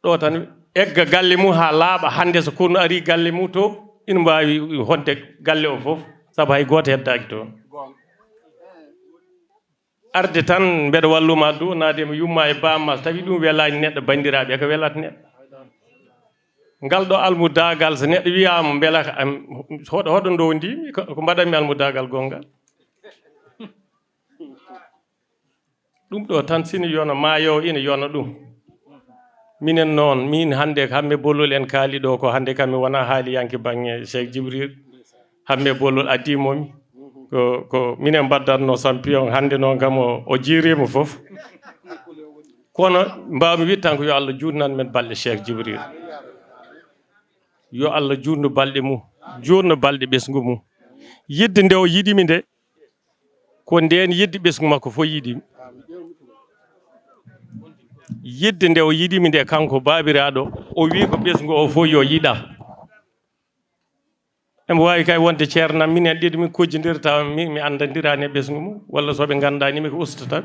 Ɗo tan egga galle mum haa laaɓa. Hannde so kono ari galle mum to ina mbaawi honde galle o fof, sabu hay gooto heddaaki toon. Arde tan mbeɗa walluma duwanaade mo yumma e baam ma, so tawi ɗum welaani neɗɗo, banndiraaɓe, ko welata neɗɗo? Ngal ɗo almudaagal, so neɗɗo wiyaama mbela ka, am, hoɗo, hoɗo ndowndimi, ko, ko mbaɗanmi almudaagal gonngal? Ɗum ɗo tan sini yona maayo, ina yona ɗum. Minen noon, min hannde Hamme Bolol en kaali ɗo ko hannde kam mi wona haaliyanke baŋŋe Cheikh Djibril. Hamme Bolol addi mo mi. Ko, ko minen mbaddatno champion, hannde noon kam o, o jiiriima fof. Kono mbaawmi wiide tan ko yo Allah juutnan men balɗe Cheikh Djibril. Yo Allah juutnu balɗe mum, juutno balɗe ɓesngu mum. Yidde nde o yiɗi mi nde, ko ndeen yidde ɓesngu makko fof yiɗi mi. Yidde nde o yiɗimi nde, kanko baabiraaɗo, o wi ko ɓesngu o fof yo yiɗam. Emo waawi kay wonde ceernam, minen ɗiɗo min kojjindirta, mi, mi anndandiraani e ɓesngu mum, walla so ɓe nganndaani mi ko ustata.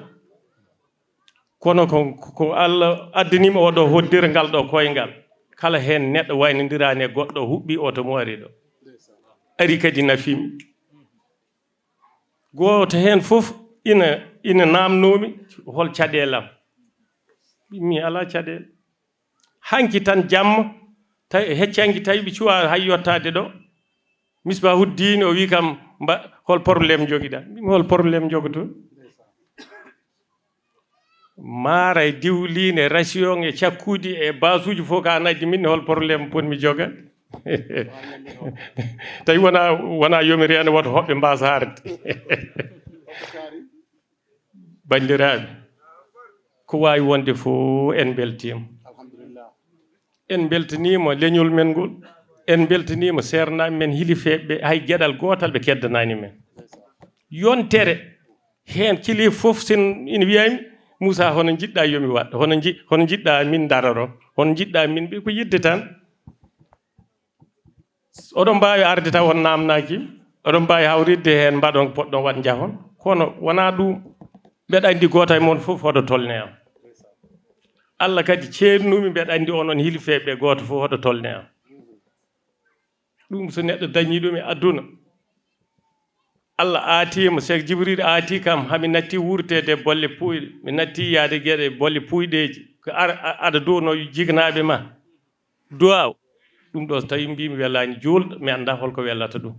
Kono ko, ko Allah addaniima oɗo hoddere ngal ɗo koyngal. Kala heen neɗɗo waynondiraani e goɗɗo huɓɓi oto mo ari ɗo. Ari kadi nafiimi. Gooto heen fof ina, ina naamnoomi hol caɗeele am. Mi alaa caɗeele. Hanki tan jamma, tawi hecci hanki tawi ɓe cuwa hay yottaade ɗo. Misbahuddiin o wi kam, mba-, hol problème jogiɗa? Mbimi, hol problème jogoto? Maara e diwliin e ration e cakkuuji e baasuuji fof ka an addi min, hol problème ponmi jogade? Tawi wona, wona yomi reeno woto hoɓɓe mbaasa harde. Banndiraaɓe, ko waawi wonde fof, en mbeltiima. Alhamdulillah. En mbeltaniima leñol men ngol. En mbeltaniima seernaaɓe men, hilifeeɓe ɓe, hay geɗal gootal ɓe keddanaani men. Yontere heen kilifa fof sen ina wiya mi, "Moussa, hono njiɗɗa yo mi waɗ? Hono nji-, hono njiɗɗa min daroro? Hono njiɗɗa min?" Mbi ko yidde tan. Oɗon mbaawi arde taw on naamnaaki, oɗon mbaawi hawritde heen, mbaɗon ko poɗɗon waɗ, njahon. Kono wonaa ɗum. Mbeɗa anndi gooto e mon fof hoto tolne am. Allah kadi ceernumi, mbeɗa anndi onon hilifeeɓe ɓe gooto fof hoto tolne am. Ɗum so neɗɗo dañii ɗum e aduna, Allah aatiima, Cheikh Jibril aati kam, hami natti wurteede bolle puuyɗe, mi natti yaade geɗe bolle puuyɗeeji, ko ar-, a-, aɗa duwno jiknaaɓe ma. Duwaaw, ɗum ɗo so tawi mbiimi welaani juulɗo, mi anndaa holko welata ɗum.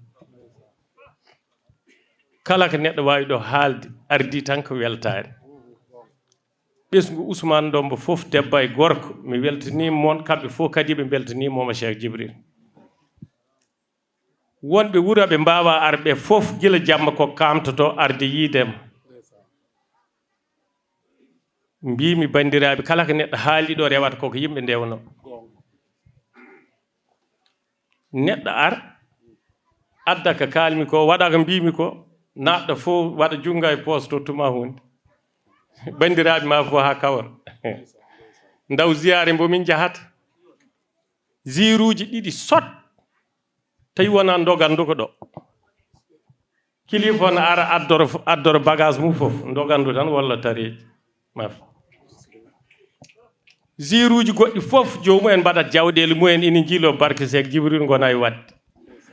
Kala ko neɗɗo waawi ɗo haalde, ardii tan ko weltaare. Ɓesngu Ousmane Ndombo fof, debbo e gorko, mi weltaniima mon, kamɓe fof kadi ɓe mbeltaniima mo Cheikh Jibril. Wonɓe wuro ɓe mbaawaa ar ɓe fof, gila jamma ko kaamtotoo arde yiide ma. Mbiimi, banndiraaɓe, kala ko neɗɗo haali ɗo rewata koko yimɓe ndewnoo. Neɗɗo ar, adda ko kaalmi ko, waɗa ko mbiimi ko, naatɗo fof waɗa junngo e poos, tottuma huunde. Banndiraaɓe ma fof haa kawra. Ndaw ziyaare mbo min njahata. Ziiruuji ɗiɗi sot, tawi wona ndogandu ko ɗo. Kilifa on ara addoro, addoro bagage mum fof, ndogandu tan walla tareeji. Maf. Ziiruuji goɗɗi fof, joomumen mbaɗat jawɗeele mumen, ina njiilo barke Seek Jibril, ngona e waɗde.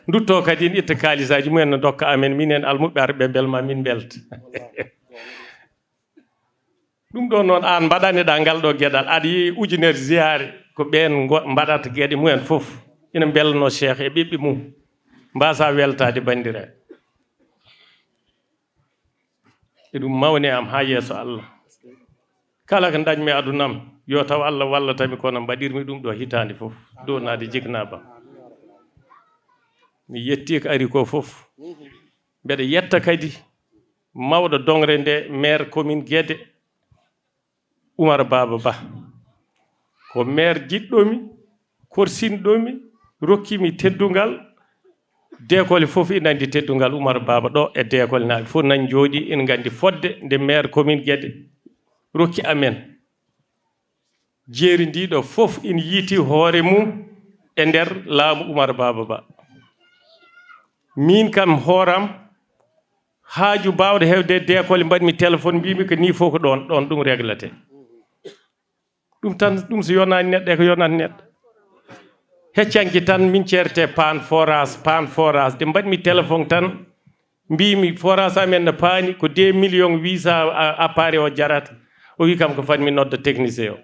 Ndutto kadi, en itta kaalisaaji mumen, no ndokka amen, minen almuɓɓe arɓe, mbel ma min mbelta. Ɗum ɗo noon, aan mbaɗaneɗaa ngal ɗo geɗal, aɗa yi'i ujunere ziyaare, ko ɓeen ngo-, mbaɗata geɗe mumen fof, ina mbelnoo Cheikh e ɓiɓɓe mum, mbaasaa weltaade banndiraaɓe. Eɗum mawni am haa yeeso Allah. Kala ko ndañmi aduna am, yo taw Allah wallata mi, kono mbaɗirmi ɗum ɗo hitaande fof, ɗo naade jiknaa ba. Mi yettii ko ari ko fof. Mbeɗa yetta kadi mawɗo doŋre nde, maire commune Guédé, Oumar Baba Ba. Ko maire jiɗɗomi, korsinɗomi, rokkimi teddungal. Deekole fof ina anndi teddungal Oumar Baba ɗo e deekole, naaɓe fof nan njooɗi, ina nganndi fodde nde maire commune Guédé rokki amen. Jeeri ndi ɗo fof ina yiiti hoore mum e nder laamu Oumar Baba Ba. Min kam hooram, haaju baawɗo heewde e deekole, mbaɗmi téléphone, mbimi ko nii fof ko ɗoon, ɗoon ɗum reglete. Ɗum tan, ɗum so yonaani neɗɗo, e ko yonata neɗɗo. Heccanki tan, min ceerte paan forage, paan forage. Nde mbaɗmi téléphone tan, mbimi forage amen no paani, ko deux millions huit cents a-, appareil o jarata. O wi kam ko fat mi nodda technicien o.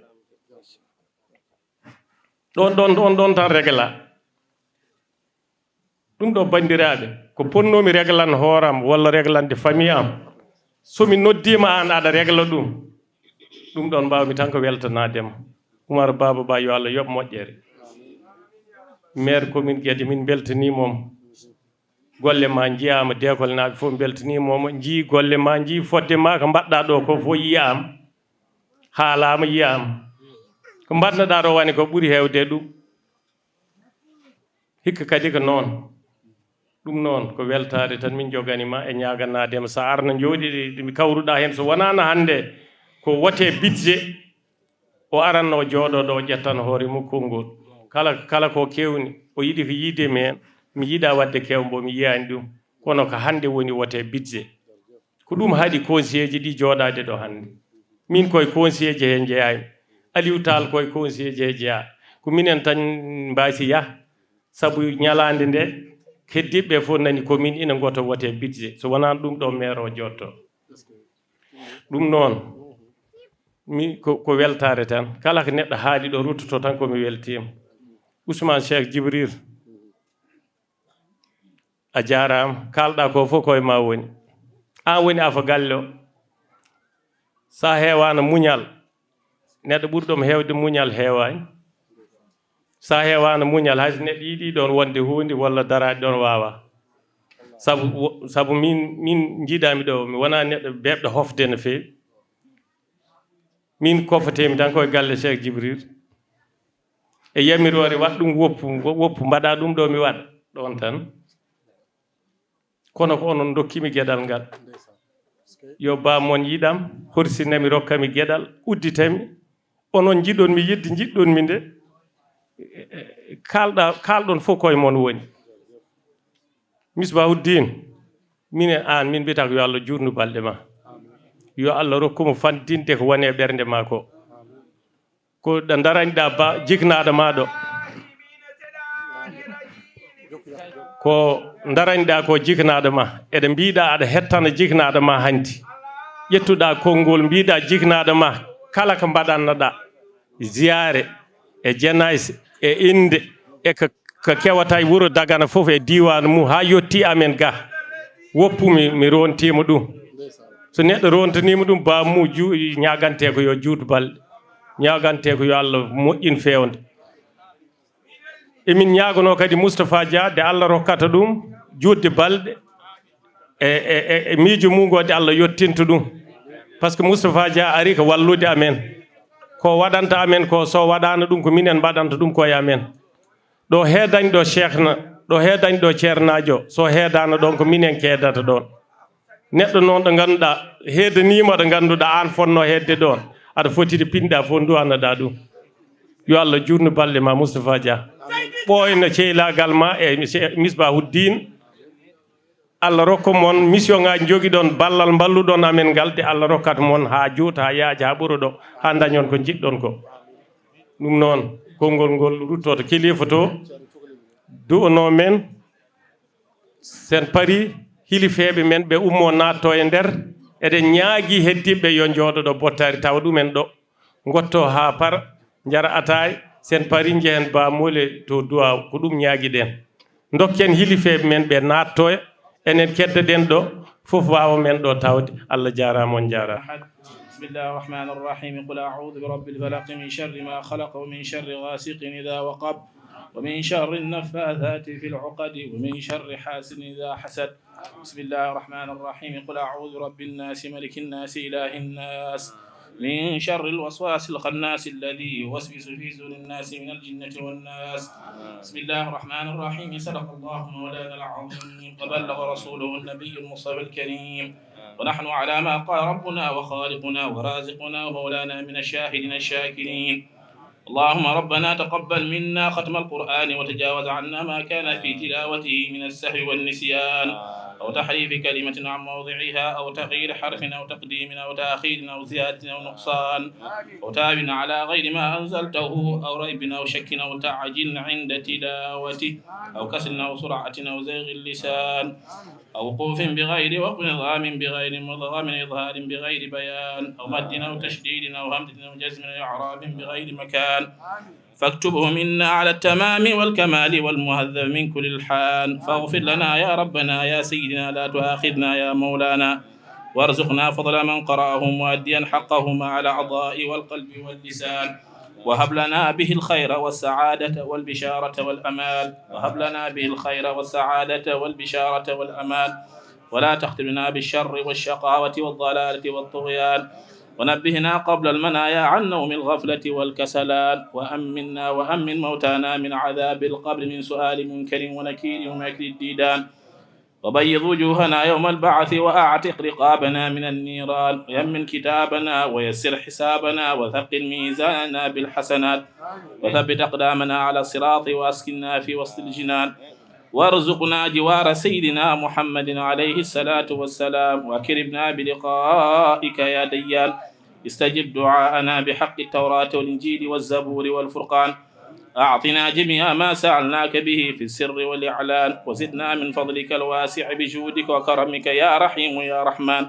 Ɗoon, ɗoon, ɗoon, ɗoon tan regla. Ɗum ɗo, banndiraaɓe, ko potnoomi reglan hooram walla reglande famille am. So mi noddiima, aan aɗa regla ɗum. Ɗum ɗoon mbaawmi tan ko weltanaade ma. Oumar Baba Ba, yo Allah yoɓ moƴƴere. Maire commune Guédé, min mbeltaniima mo. Golle ma njiyaama, deekolnaaɓe fof mbeltaniima mo. Njii golle ma, njii fodde ma, ko mbaɗɗaa ɗo ko fof yiyaama. Haalaama, yiyaama. Ko mbaɗnoɗaa ɗo woni ko ɓuri heewde ɗum. Hikka kadi ko noon. Ɗum noon ko weltaare tan min njoganii ma e ñaaganaade ma. So a arno njooɗiɗi, mi kawruɗaa heen, so wonaano hannde ko wote budget, O aranno o jooɗoo ɗo, o ƴettan hoore mum konngol. Kala, kala ko kewni, o yiɗi ko yiide mi heen. Mi yiɗaa waɗde kew mbo mi yiyaani ɗum. Kono ko hannde woni wote budget. Ko ɗum haɗi conseiller ji ɗi jooɗaade ɗo hannde. Min koye conseiller ji he njeyaami. Aliou Tall koye conseiller ji he jeyaa. Ko minen tan mbaasi yah. Sabu ñalaande nde, heddiiɓe ɓe fof nani ko min ina ngota wote budget. So wonaa ɗum ɗo maire o jotto. Ɗum noon, mi ko, ko weltaare tan. Kala ko neɗɗo haali ɗo ruttoto tan ko mi weltiima. Ousmane Cheikh Djibril, a jaaraama. Kaalɗaa ko fof koye ma woni. Aan woni afo galle o. So a heewaano muñal, neɗɗo ɓurɗo mo heewde muñal heewaani. So a heewaano muñal, hay so neɗɗo yiɗii ɗoon wonde huunde walla daraade ɗoon waawaa. Sabu wo-, sabu min, min njiidaa-mi ɗo, mi wonaa neɗɗo beeɓɗo hofde no feewi. Min kofatee-mi tan koye galle Cheikh Djibril. E yamiroore, waɗ ɗum woppu, wo-, woppu, mbaɗaa ɗum ɗo mi waɗa ɗoon tan. Kono ko onon ndokki-mi geɗal ngal. Yo baam mon yiɗam, horsinami, rokkami geɗal, udditami. Onon njiɗon-mi yidde, njiɗɗon-mi nde. Kaalɗa-, kaalɗon fof koye mon woni. Misbahuddin, min e aan, min mbiyata ko yo Allah juutnu balɗe ma. Yo Allah rokku mo fanndinde ko woni e ɓernde ma ko. Ko ɗo ndaraniɗaa ba jiknaaɗo ma ɗo. Ko ndaraniɗaa ko jiknaaɗo ma. Eɗa mbiɗa aɗa hettana jiknaaɗo ma hanti. Ƴettuɗaa konngol mbiɗa jiknaaɗo ma. Kala ko mbaɗannoɗaa, ziyaare, e jenays, e innde, e ko, ko kewata e wuro Dagana fof e diiwaan mum haa yettii amen ga. Woppu mi, mi rontiima ɗum. So neɗɗo rontaniima ɗum, baam mum ju-, ñaagantee ko yo juut balɗe. Ñaagantee ko yo Allah moƴƴin feewde. Emin ñaaganoo kadi Moustapha Dia, nde Allah rokkata ɗum juutde balɗe, e, e, e, e miijo mum ngo, nde Allah yettinta ɗum. Par ce que Moustapha Dia ari ko wallude amen. Ko waɗanta amen ko, so waɗaano ɗum, ko minen mbaɗanta ɗum koye amen. Ɗo heedani ɗo ceerno, ɗo heedani ɗo ceernaajo, so heedaano ɗoon, ko minen keedata ɗoon. Neɗɗo noon ɗo ngannduɗaa, heedaniima ɗo ngannduɗaa aan fotnoo heedde ɗoon, aɗa foti ɗo pinɗaa fof nduwanaɗaa ɗum. Yo Allah juutnu balɗe ma, Moustapha Dia. Ɓooyno ceylaagal ma e Misbahuddin. Allah rokka mon mission ngaaji njogiɗon, ballal mballuɗon amen ngal, de Allah rokkat mon haa juuta, haa yaaja, haa ɓura ɗo, haa ndañon ko njiɗɗon ko. Ɗum noon, konngol ngol ruttoto kilifa to, du'anoo men, sen parii, hilifeeɓe men ɓe ummoo naatto e nder, eɗen ñaagii heddiiɓe yo njooɗo ɗo bottaari tawa ɗumen ɗo. Ngotto haa para, njara ataay, sen parii njehen Ba Mole to duwaaw, ko ɗum ñaagiɗen. Ndokken hilifeeɓe men ɓe naattoya, enen keddoɗen ɗo, fof waawa men ɗo tawde. Allah jaaraama, on njaaraama. أحد. بسم الله الرحمن الرحيم. قل أعوذ برب الفلق، من شر ما خلق، ومن شر غاسق إذا وقب، ومن شر النفاثات في العقد، ومن شر حاسد إذا حسد. بسم الله الرحمن الرحيم. قل أعوذ برب الناس، ملك الناس، إله الناس، من شر الوسواس الخناس الذي يوسوس في صدور الناس من الجنة والناس. بسم الله الرحمن الرحيم. صدق الله مولانا العظيم وبلغ رسوله النبي المصطفى الكريم. ونحن على ما قال ربنا وخالقنا ورازقنا ومولانا من الشاهدين الشاكرين. اللهم ربنا تقبل منا ختم القرآن وتجاوز عنا ما كان في تلاوته من السهو والنسيان أو تحريف كلمة عن موضعها أو تغيير حرف أو تقديم أو تأخير أو زيادة أو نقصان أو تاب على غير ما أنزلته أو ريب أو شك أو تعجيل عند تلاوته أو كسل أو سرعة أو زيغ اللسان أو وقوف بغير وقف، إدغام بغير مدغم، إظهار بغير بيان، أو مد أو تشديد أو همزة أو جزم أو إعراب بغير مكان، فاكتبه منا على التمام والكمال والمهذب من كل الحان. فاغفر لنا يا ربنا يا سيدنا، لا تؤاخذنا يا مولانا، وارزقنا فضل من قرأه مؤديا حقهما على الأعضاء والقلب واللسان. وهب لنا به الخير والسعادة والبشارة والأمان. وهب لنا به الخير والسعادة والبشارة والأمان. ولا تختمنا بالشر والشقاوة والضلالة والطغيان. ونبهنا قبل المنايا عن نوم الغفلة والكسلان. وأمنا وأمن موتانا من عذاب القبر، من سؤال منكر ونكير ومكر الديدان. وبيض وجوهنا يوم البعث وأعتق رقابنا من النيران ويمن كتابنا ويسر حسابنا وثقل ميزاننا بالحسنات وثبت أقدامنا على الصراط وأسكننا في وسط الجنان وارزقنا جوار سيدنا محمد عليه الصلاة والسلام وأكرمنا بلقائك يا ديان. استجب دعاءنا بحق التوراة والإنجيل والزبور والفرقان. أعطنا جميع ما سألناك به في السر والإعلان، وزدنا من فضلك الواسع بجودك وكرمك يا رحيم يا رحمن.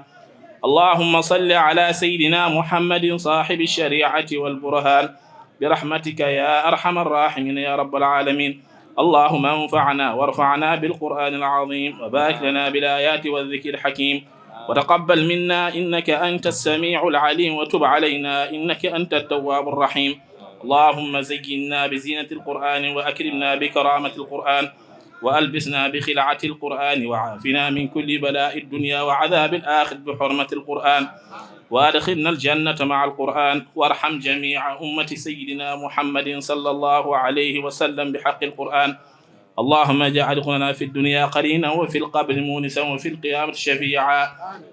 اللهم صل على سيدنا محمد صاحب الشريعة والبرهان، برحمتك يا أرحم الراحمين يا رب العالمين. اللهم انفعنا وارفعنا بالقرآن العظيم، وبارك لنا بالآيات والذكر الحكيم، وتقبل منا إنك أنت السميع العليم، وتب علينا إنك أنت التواب الرحيم. اللهم زينا بزينة القرآن، وأكرمنا بكرامة القرآن، وألبسنا بخلعة القرآن، وعافنا من كل بلاء الدنيا وعذاب الآخرة بحرمة القرآن، وأدخلنا الجنة مع القرآن، وارحم جميع أمة سيدنا محمد صلى الله عليه وسلم بحق القرآن. اللهم اجعل قرآننا في الدنيا قرينا، وفي القبر مونسا، وفي القيامة شفيعا،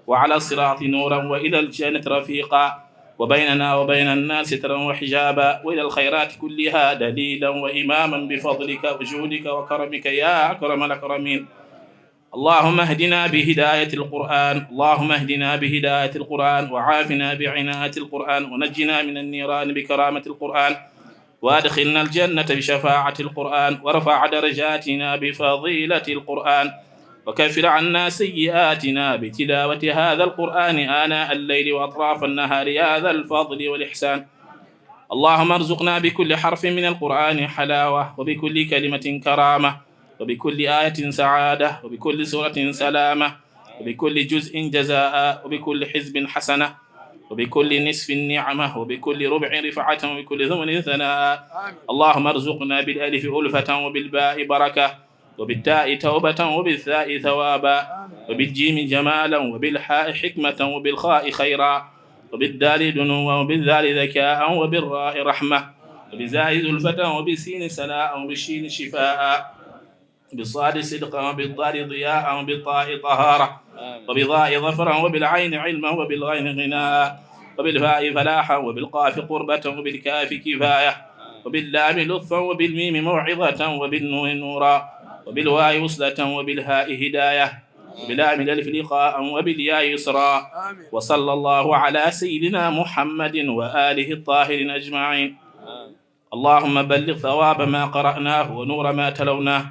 وعلى الصراط نورا، وإلى الجنة رفيقا، وبيننا وبين النار سترا وحجابا، وإلى الخيرات كلها دليلا وإماما بفضلك وجودك وكرمك يا أكرم الأكرمين. اللهم اهدنا بهداية القرآن، اللهم اهدنا بهداية القرآن، وعافنا بعناية القرآن، ونجنا من النيران بكرامة القرآن، وأدخلنا الجنة بشفاعة القرآن، وارفع درجاتنا بفضيلة القرآن، وكفر عنا سيئاتنا بتلاوة هذا القرآن آناء الليل وأطراف النهار يا ذا الفضل والإحسان. اللهم ارزقنا بكل حرف من القرآن حلاوة، وبكل كلمة كرامة، وبكل آية سعادة، وبكل سورة سلامة، وبكل جزء جزاء، وبكل حزب حسنة، وبكل نصف نعمة، وبكل ربع رفعة، وبكل ثمن ثناء. اللهم ارزقنا بالألف ألفة، وبالباء بركة، وبالتاء توبة، وبالثاء ثوابا، وبالجيم جمالا، وبالحاء حكمة، وبالخاء خيرا، وبالدال دنوا، وبالذال ذكاء، وبالراء رحمة، وبالزاء زلفة، وبالسين سناء، وبالشين شفاء، وبالصاد صدقا، وبالضاد ضياء، وبالطاء طهارة، وبالظاء ظفرا، وبالعين علما، وبالغين غناء، وبالفاء فلاحا، وبالقاف قربة، وبالكاف كفاية، وباللام لطفا، وبالميم موعظة، وبالنون نورا، وبالواو وصلة، وبالهاء هداية، وباللام الألف لقاء، وبالياء يسرا. وصلى الله على سيدنا محمد وآله الطاهرين أجمعين. اللهم بلغ ثواب ما قرأناه ونور ما تلوناه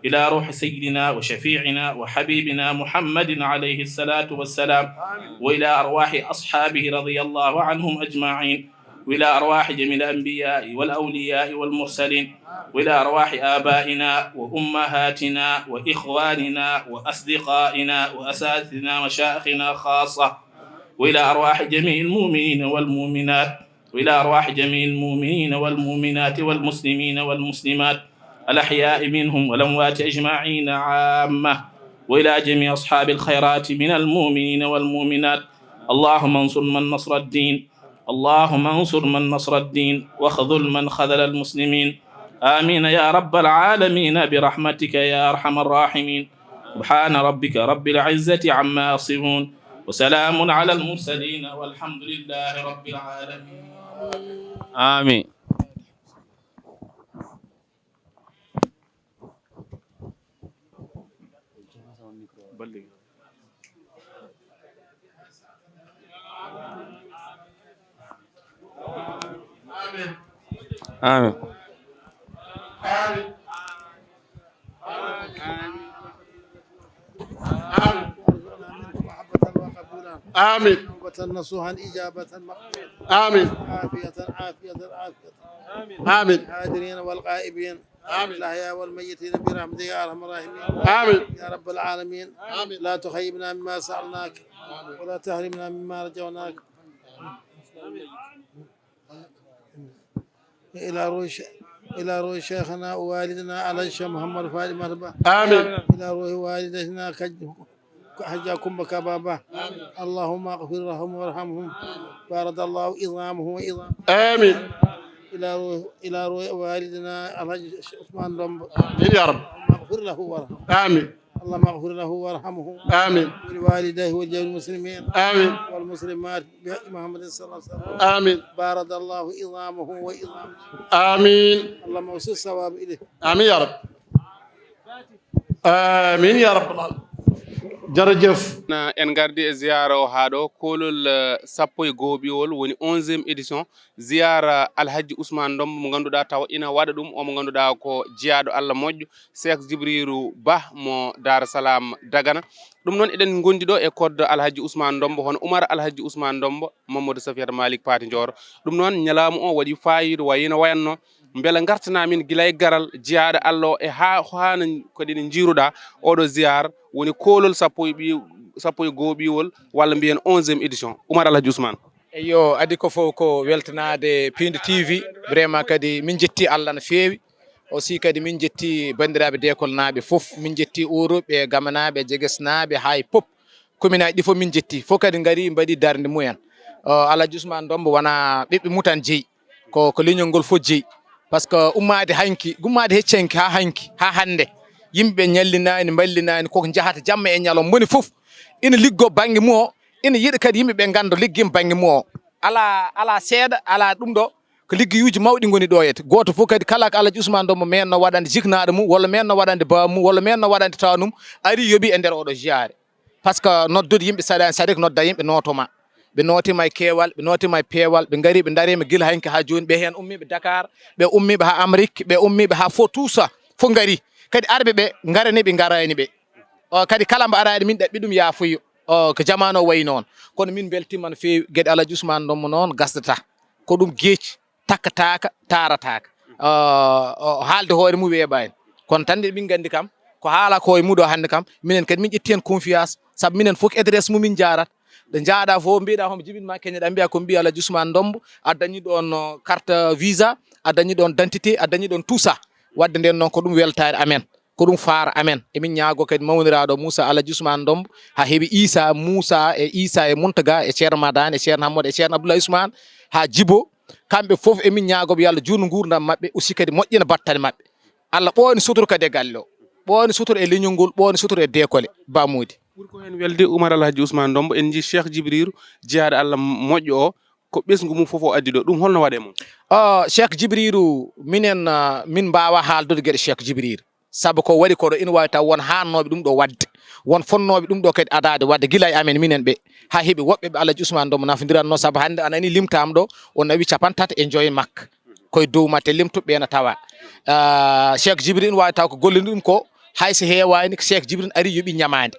إلى روح سيدنا وشفيعنا وحبيبنا محمد عليه الصلاة والسلام، وإلى أرواح أصحابه رضي الله عنهم أجمعين، وإلى أرواح جميع الأنبياء والأولياء والمرسلين، وإلى أرواح آبائنا وأمهاتنا وإخواننا وأصدقائنا وأساتذتنا ومشايخنا خاصة، وإلى أرواح جميع المؤمنين والمؤمنات، وإلى أرواح جميع المؤمنين والمؤمنات والمسلمين والمسلمات الأحياء منهم والأموات أجمعين عامة، وإلى جميع أصحاب الخيرات من المؤمنين والمؤمنات. اللهم انصر من نصر الدين، اللهم انصر من نصر الدين، واخذل من خذل المسلمين. آمين يا رب العالمين برحمتك يا أرحم الراحمين. سبحان ربك رب العزة عما يصفون، وسلام على المرسلين، والحمد لله رب العالمين. آمين. آمين. آمين. آمين. وارزقنا منك محبة وقبولا. آمين. توبة نصوحا إجابة مقبولة. آمين. عافية، عافية، عافية. آمين. الحاضرين والغائبين. آمين. الأحياء والميتين برحمتك يا أرحم الراحمين. آمين. يا رب العالمين. آمين. لا تخيبنا مما سألناك. آمين. ولا تحرمنا مما رجوناك. إلى روح ش-، إلى روح شيخنا ووالدنا الحاج محمد فاطمة با. آمين. إلى روح والدتنا كج-، حجة كمبة كبابة. اللهم اغفر لهم وارحمهم. بارد الله عظامهم وعظام. آمين. إلى روح، إلى روح والدنا الحاج عثمان لومب. آمين يا رب. اللهم اغفر له وارحمه. آمين. اللهم اغفر له وارحمه. آمين. ولوالديه ولجميع المسلمين. آمين. والمسلمات بحق محمد صلى الله عليه وسلم. آمين. بارد الله عظامه وعظام. آمين. اللهم وصل ثواب إليه. آمين يا رب. آمين يا رب العالمين. Jërëjëf. Na en gardi e ziyaara o haa ɗo, koolol, eh, sappo e go'oɓiwol, woni onzième édition ziyaara Alhaji Ousmane Ndombo, mo ngannduɗaa tawa ina waɗa ɗum, o mo ngannduɗaa ko jiyaaɗo Allah moƴƴo, Cheikh Jibriru Bah mo Dar Salaam Dagana. Ɗum noon, eɗen ngondi ɗo e koddo Alhaji Ousmane Ndombo, hono Umar Alhaji Ousmane Ndombo, Mamadou Safiyata Malik Paati Njooro. Ɗum noon, ñalawma o waɗi faayiida, wayino wayanno. Mbela ngartana min gila e garal jiyaaɗo Allah o e haa, haa no kadi no njiiruɗaa oɗo ziyaar woni koolol sappo e ɓi-, sappo e go'oɓiwol, walla mbiyen onzième édition. Umar Alhaji Ousmane. Eyyo, adi ko fof ko weltanaade Piindi T V. Vraiment kadi min njetti Allah no feewi. Aussi kadi min njetti banndiraaɓe deekolnaaɓe fof. Min njetti Uruɓe, Gamanaaɓe, Jegesnaaɓe, hay pop. Kominaaji ɗi fof min njetti. Fof kadi ngari mbaɗi darnde mumen. O, Alhaji Ousmane Ndombo wona ɓiɓɓe mum tan jeyi. Ko, ko leñol ngol fof jeyi. Par ce que ummaade hanki, ummaade hecci hanki haa hanki, haa hannde. Yimɓe ñallinaani, mballinaani, koko njahata jamma e ñalawma. Moni fof ina liggo bannge mum o, ina yiɗa kadi yimɓe ɓe ngannda liggima bannge mum o. Alaa, alaa seeɗa, alaa ɗum ɗo, ko liggeyuuji mawɗi ngoni ɗo yete. Gooto fof kadi kala ko Alhaji Ousmane Ndombo meenno waɗande jiknaaɗo mum, walla meenno waɗande baaba mum, walla meenno waɗande taanum, ari yoɓi e nder oɗo jiyaare. Par ce que noddude yimɓe saɗaani, saɗi ko nodda yimɓe nootoma. Ɓe nootiima e keewal, ɓe nootiima e peewal, ɓe ngari, ɓe ndariima gila hanki haa jooni. Ɓe heen ummiiɓe Dakar, ɓe ummiiɓe haa Amérique, ɓe ummiiɓe haa fof, tout ça, fof ngari. Kadi arɓe ɓe ngarani ɓe, ngaraani ɓe. O, kadi kala mbo araani min ɗaɓɓi ɗum yaafuyo. O, ko jamaanu o wayi noon. Kono min mbeltiima no feewi. Geɗe Alhaji Ousmane Ndombo noon gasdata. Ko ɗum geec. Takkataaka, taarataaka. Ah, o haalde hoore mum weeɓaani. Kono tan nde min nganndi kam, ko haala ko e mum ɗo hannde kam, minen kadi min ƴetti heen confiance, sabu minen fof ko adresse mum min njaarata. Ɗo njaaɗa fof mbiɗa homo jibinma keñoɗa mbiya ko mbiya Alhaji Ousmane Ndombo, a dañi ɗoon, uh, carte visa, a dañi ɗoon d'identité, a dañi ɗoon tout ça. Waɗde nden noon ko ɗum weltaare amen. Ko ɗum faara amen. Emin ñaago kadi mawniraaɗo Moussa Alhaji Ousmane Ndombo, haa heɓi Issa, Moussa e Issa e Mountaga e Ceerno Madani e Ceerno Hammad e Ceerno Abdoulaye Ousmane, haa jibo. Kamɓe fof emin ñaago ɓe yo Allah juutnu nguurndam maɓɓe, aussi kadi moƴƴina battane maɓɓe. Allah ɓooyna sutura kadi e galle o. Ɓooyna sutura e leñol ngol, ɓooyna sutura e deekole, Ba Moodi. Ɓuri ko heen welde Umar Alhaji Ousmane Ndombo, en njii Cheikh Jibriru, jiyaaɗo Allah moƴƴo o, ko ɓesngu mum fof o addi ɗo. Ɗum holno waɗe mum? Ah, Cheikh Jibriru, minen, ah, min mbaawa haaldude geɗe Cheikh Jibriru. Sabu ko waɗi ko ɗo ina waawi taw won haannooɓe ɗum ɗo waɗde, won fonnooɓe ɗum ɗo kadi adaade waɗde gila e amen minen ɓe, haa heɓi woɓɓe ɓe Alhaji Ousmane Ndombo nafondiranno, sabu hannde a nanii limtaama ɗo, o nawi capanɗe tati e joy makko. Koye dow matte limtuɓe ɓe na tawa. Ah, Cheikh Jibril ina waawi taw ko gollini ɗum ko, hay so heewaani, ko Cheikh Jibril ari yoɓi ñamaande.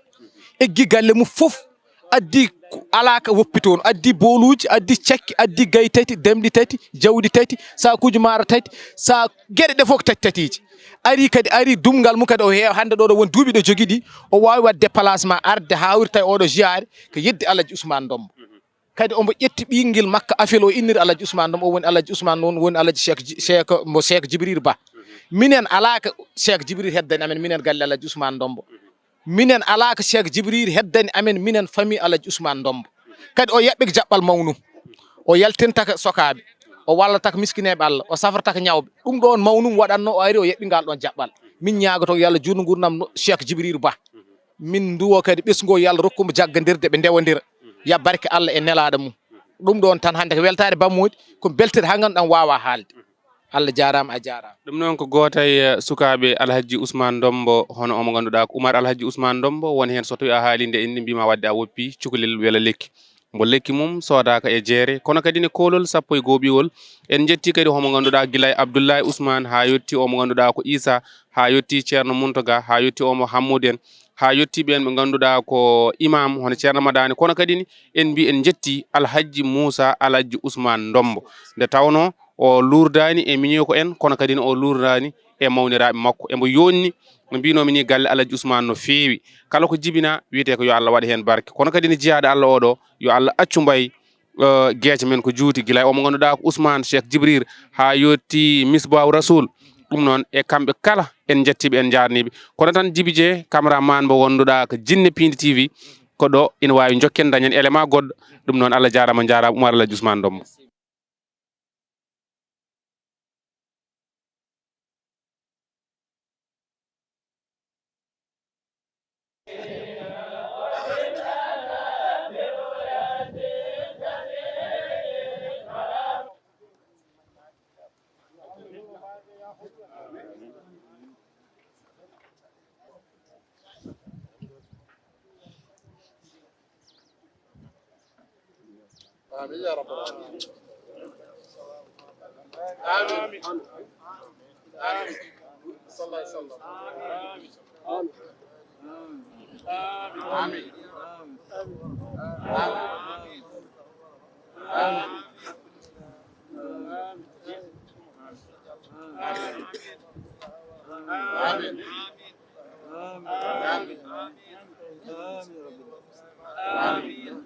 Eggi galle mum fof, addi ko alaa ka woppi toon, addi booluuji, addi cakki, addi gayi tati, demɗi tati, jawɗi tati, saakuuji maaro tati, sa geɗe ɗe fof ko tati tatiiji. Ari kadi, ari dumngal mum kadi o heewa, hannde ɗo ɗo won duuɓi ɗo jogi ɗi, o waawi waɗde déplacement arde haa wurta e oɗo jiyaare ko yeddi Alhaji Ousmane Ndombo. Kadi omo ƴetti ɓiyngel makko afel o innir Alhaji Ousmane Ndombo, o woni Alhaji Ousmane noon, woni Alhaji Cheikh Ji-, Cheikh, mo Cheikh Jibril Ba. Minen alaa ko Cheikh Jibril heddani amen, minen galle Alhaji Ousmane Ndombo. Minen alaa ko Cheikh Jibril heddani amen, minen famille Alhaji Ousmane Ndombo. Kadi o yaɓɓi ko jaɓɓal mawnum. O yaltintaka sokaaɓe. O wallataka miskineeɓe Allah. O safartaka ñawɓe. Ɗum ɗoon mawnum waɗatno o ari o yaɓɓi ngal ɗoon jaɓɓal. Min ñaagoto yo Allah juutnu nguurndam no Cheikh Jibril Ba. Min nduwo kadi ɓesngu o yo Allah rokku mo jaggondirde ɓe ndewondira. Ya barke Allah e nelaaɗo mum. Ɗum ɗoon tan hannde ko weltaare Ba Moodi, ko beltere haa ngannduɗaa waawaa haalde. Allah jaaraama, a jaaraama. Ɗum noon ko gooto e, eh, sukaaɓe Alhaji Ousmane Ndombo, hono omo ngannduɗaa ko Umar Alhaji Ousmane Ndombo, woni heen so tawii a haalii nde inni mbiima waɗde a woppi cukalel wela lekki. Mbo lekki mum soodaaka e jeere, kono kadi ne koolol sappo e go'oɓiwol. En njetti kadi homo ngannduɗaa gila e Abdoulaye Ousmane, haa yotti omo ngannduɗaa ko Issa, haa yotti Ceerno Muntaga, haa yotti omo Hammudi en, haa yotti ɓeen ɓe ngannduɗaa ko imam, hono Ceerno Madani, kono kadi ne en mbi en njetti Alhaji Moussa Alhaji Ousmane Ndombo. Nde tawnoo o luurdaani e miñiiko en, kono kadi ne o luurdaani e mawniraaɓe makko. Emo yonni, no mbinoomi ni, galle Alhaji Ousmane no feewi. Kala ko jibina, wiyetee ko yo Allah waɗ heen barke. Kono kadi ne jiyaaɗo Allah oɗo, yo Allah accu mbay, eh, geece men ko juuti, gila e omo ngannduɗaa ko Ousmane Cheikh Jibril, haa yotti Misbahu Rasul. Ɗum noon, e kamɓe kala, en njettiiɓe, en njaarniiɓe. Kono tan Jibi Jee, cameraman mo ngannduɗaa ko Jinne Piindi T V, ko ɗo ina waawi njokken, dañen élément goɗɗo. Ɗum noon, Allah jaaraama, njaaraama, Umar Alhaji Ousmane Ndombo. آمين يا رب العالمين. آمين. آمين. صلى الله عليه وسلم. آمين. آمين. آمين. آمين. آمين. آمين. آمين.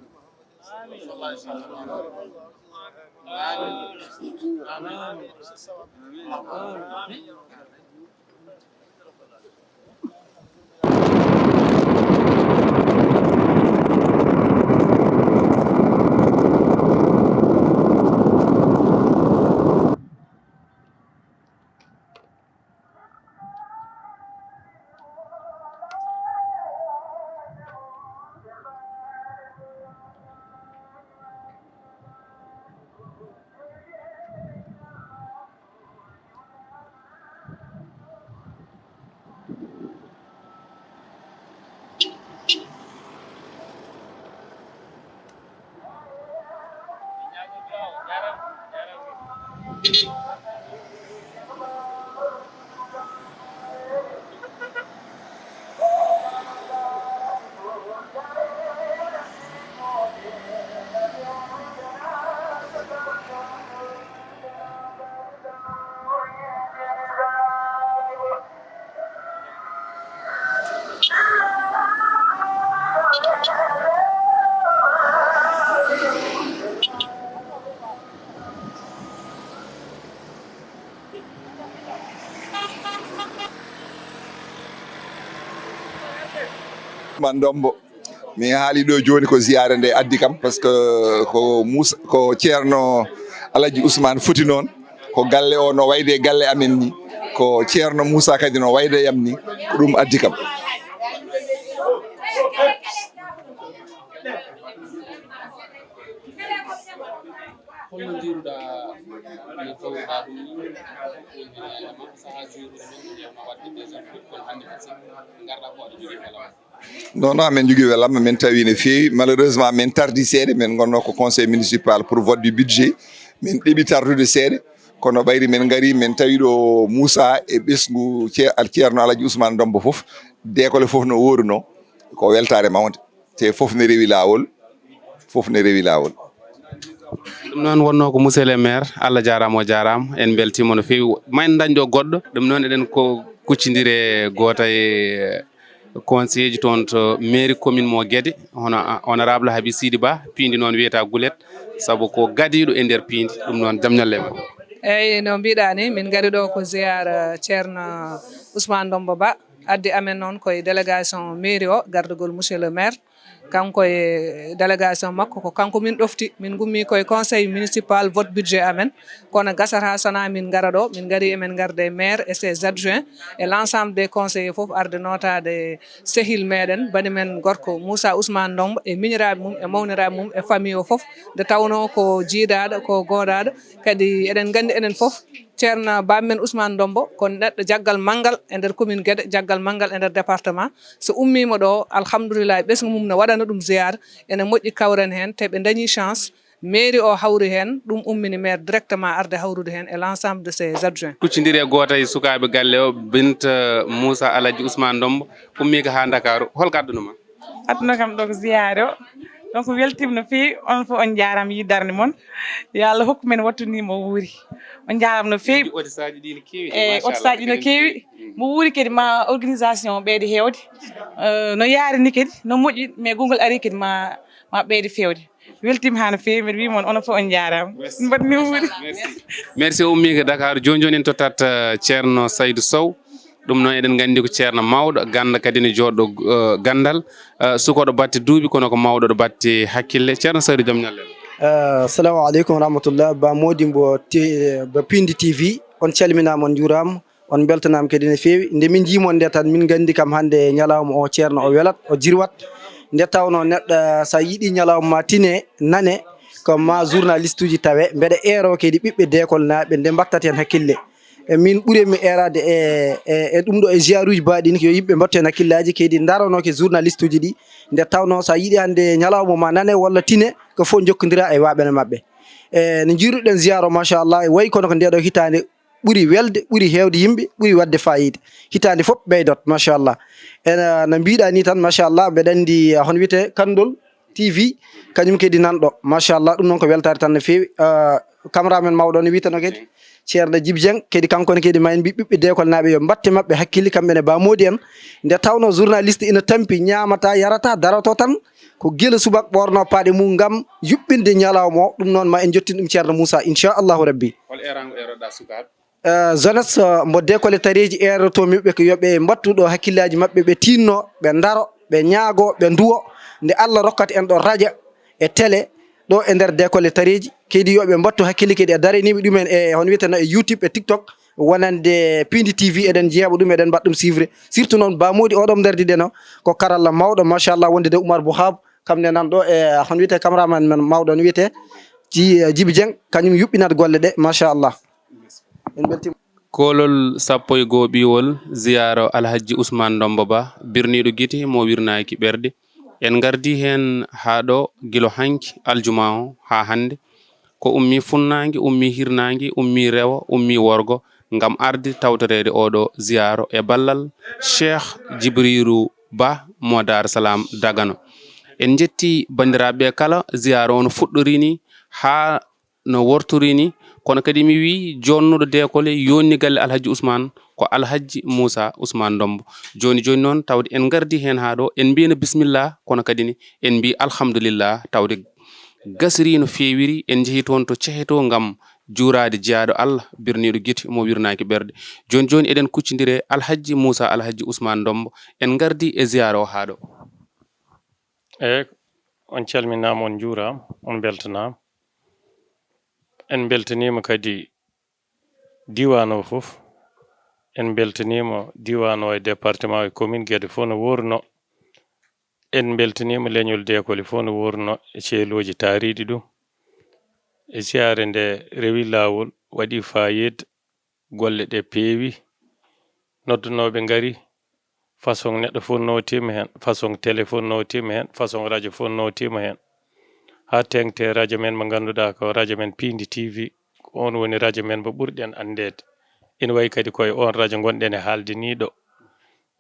Ousmane Dombo. Mi haali ɗo jooni ko ziyaare nde addi kam, parce que ko Moussa, ko Ceerno Alaji Ousmane foti noon, ko galle o no wayde e galle amen ni, ko Ceerno Moussa kadi no wayde e am ni, ko ɗum addi kam. Holno njiiruɗaa no tawruɗaa ɗum ni? Sahaa juuɗe men, wonno waɗde des heures, kono hannde kadi ngarɗaa ko aɗa jogii welam. Non, non, amen jogii welam, min tawi no feewi. Malheureusement, min tardi seeɗa, min ngonno ko conseil municipal pour vote du budget. Min ɗeɓi tardude seeɗa, kono ɓayri min ngari, min tawi ɗo Moussa e ɓesngu Ce-, Al Ceerno Alaji Ousmane Dombo fof, deekole fof no wooruno, ko weltaare mawnde. Te fof ne rewi laawol, fof ne rewi laawol. Ɗum noon wonnoo ko monsieur le maire, Allah jaaraama, o jaaraama, en mbeltiima no feewi. Ma en ndañ ɗo goɗɗo, ɗum noon eɗen ko kuccondire gooto e conseiller ji toon to mairie commune mo Guédé, hono honorable Habi Sidi Ba, piindi noon wiyata gulet, sabu ko gadiiɗo e nder piindi, ɗum noon jam ñalle ma. Eeyi, no mbiɗa ni, min ngari ɗo ko ziyaara Ceerno Ousmane Dombo Ba, addi amen noon koye délégation mairie o, gardagol monsieur le maire. Kanko e délégation makko, ko kanko min ɗofti. Min ngummi koye conseil municipal, vote budget amen. Kono gasata sona min ngara ɗo, min ngari emen ngarde maire et ses adjoints et l'ensemble des conseillers fof arde notaade sehil meɗen, bani men gorko Moussa Ousmane Dombo e miñiraaɓe mum e mawniraaɓe mum e famille o fof, nde tawnoo ko jiidaaɗo, ko goodaaɗo. Kadi eɗen nganndi enen fof, Ceerno baaba men Ousmane Dombo ko neɗɗo jaggal manngal e nder commune Guédé, jaggal manngal e nder département. So ummiima ɗo, alhamdulillahi, ɓesngu mum no waɗana ɗum ziyaara, ene moƴƴi kawren heen, te ɓe ndañii chance, mairie o hawri heen, ɗum ummini maire directement arde hawrude heen e l'ensemble de ses adjoints. Kuccondire gooto e sukaaɓe galle o, Binta Moussa Alaji Ousmane Dombo, ummii ko haa Ndakaaru. Hol ko adduno ma? Adduno kam ɗo ko ziyaare o. Donc, weltiima no feewi, onon fof on njaaraama yiide darnde mon. Yo Allah hokku men wattu ni mo wuuri. On njaaraama no feewi. Otisaaji ɗi no keewi, e machallah, otisaaji ɗi no keewi. Mm. Mo wuuri kadi ma organisation ɓeyde heewde. Eh, no yaari ni kadi, no moƴƴi, mais gongol ari kadi ma, ma ɓeyde feewde. Weltiima haa no feewi, mbeɗa wiya mon, onon fof on njaaraama. Merci. Mbaɗ ni wuuri. Merci. Merci, o ummii ko Dakar. Jooni jooni en tottat, eh, Ceerno Saydou Sow. Ɗum noon eɗen nganndi ko ceerno mawɗo, gannda kadi ne jooɗɗo, eh, ganndal, eh, sukooɗo batte duuɓi, kono ko mawɗo ɗo batte hakkille. Ceerno Saydou, jam ñalle. Eh, assalamu aleykum wa rahmatullah. Ba Modibbo T-, ba Pindi T V, on calminaama, on njuuraama. On mbeltanaama kadi no feewi. Nde min njii mon nde tan, min nganndi kam hannde ñalawma o ceerno o welat, o jirwat. Nde tawnoo neɗɗo, so a yiɗii ñalawma ma tine, nane, ko ma journaliste uji tawe. Mbeɗa eero kadi ɓiɓɓe deekolnaaɓe nde mbaɗtat heen hakkille. E min ɓuri mi eeraade e, e, e ɗum ɗo e ziaruuji baaɗi ni, ko yo yimɓe mbattu heen hakkillaaji, kadi ndaronoo ke journaliste uji ɗi. Nde tawnoo so a yiɗii hannde ñalawma ma nane walla tine, ko fof njokkondira e waaɓe no maɓɓe. E no njiiruɗen ziyaaro, machallah, e wayi kono ko nde ɗo hitaande ɓuri welde, ɓuri heewde yimɓe, ɓuri waɗde faayiida. Hitaande fof ɓeydot, machallah. Ena no mbiɗa ni tan, machallah, mbeɗa anndi, eh, hono wiyetee Kanndol T V, kañum kadi nan ɗo, machallah, ɗum noon ko weltaare tan no feewi. Eh, cameraman mawɗo no wiyeteno kadi, Ceerno Djiby Dieng, kadi kanko ne kadi ma en mbi ɓiɓɓe deekolnaaɓe yo mbatte maɓɓe hakkille, kamɓe ne Ba Mody en. Nde tawnoo journaliste ina tampi, ñaamata, yarata, daroto tan, ko gila subaka ɓoorno paɗe mum ngam yuɓɓinde ñalawma o. Ɗum noon ma en jottin ɗum Ceerno Moussa, inchallahu rabbi. Hol erango eroɗa sukaaɓe? Eh, jeunesse, eh, mbo deekole tareeji eerotoomi ɓe ko yo ɓe mbattu ɗo hakkillaaji maɓɓe, ɓe tiinno, ɓe ndaro, ɓe ñaago, ɓe nduwo. Nde Allah rokkata en ɗo raja e télé ɗo e nder deekole tareeji, kadi yo ɓe mbattu hakkille kadi e daraniiɓe ɗumen e hono wiyeteno e YouTube e TikTok, wonande Pindi T V, eɗen jeeɓa ɗum, eɗen mbaɗa ɗum suivre. Surtout noon Ba Mody oɗo mo ndardiɗen o, ko karalla mawɗo, machallah, wonde de Oumar Bouhab, kam ne nan ɗo e hono wiyetee cameraman men mawɗo no wiyetee Dji-, Djiby Dieng, kañum yuɓɓinat golle ɗe, machallah. En mbeltima. Koolol sappo e goo ɓiwol, ziyaaro Alhajji Usmaan Ndombo Ba, birniiɗo gite mo wirnaaki ɓerɗe. En ngardii heen haa ɗo gilo hanki aljuma o haa hannde. Ko ummii funnaange, ummii hirnaange, ummii rewo, ummii worgo ngam arde tawtoreede oo ɗo ziyaaro e ballal Cheikh Djibrilu Ba mo Daar Salaam Dagano. En njettii banndiraaɓe ɓe kala, ziyaaro o no fuɗɗorii ni haa no wortorii ni, kono kadi mi wii joonnuɗo deekole yonni galle Alhaji Ousmane ko Alhaji Moussa Ousmane Ndombo. Jooni jooni noon tawde en ngardii heen haa ɗo, en mbiino bisimilla, kono kadi ni en mbii alhamdulillah, tawde gasirii no feewiri, en njehii toon to cehe to ngam juuraade jiyaaɗo Allah, birniiɗo gite mo wirnaaki ɓerɗe. Jooni jooni eɗen kuccondiri e Alhaji Moussa Alhaji Ousmane Ndombo, en ngardii e ziyaara o haa ɗo. Eey, on calminaama, on njuuraama, on mbeltanaama. En mbeltaniima kadi diiwaan o fof. En mbeltaniima diiwaan o e département e commune Guédé fof no wuurno. En mbeltaniima leñol deekoli fof no wuurno e ceelooji taariiɗi ɗum. E siyaare nde rewi laawol, waɗi faayiida, golle ɗe peewi, noddunooɓe ngari, façon neɗɗo fof nootiima heen, façon télé fof nootiima heen, façon radio fof nootiima heen. Haa teeŋti e radio men mo ngannduɗaa ko radio men Piindi T V, ko oon woni radio men mo ɓurɗen anndeede. Ina wayi kadi ko e oon radio ngonɗen e haalde nii ɗo.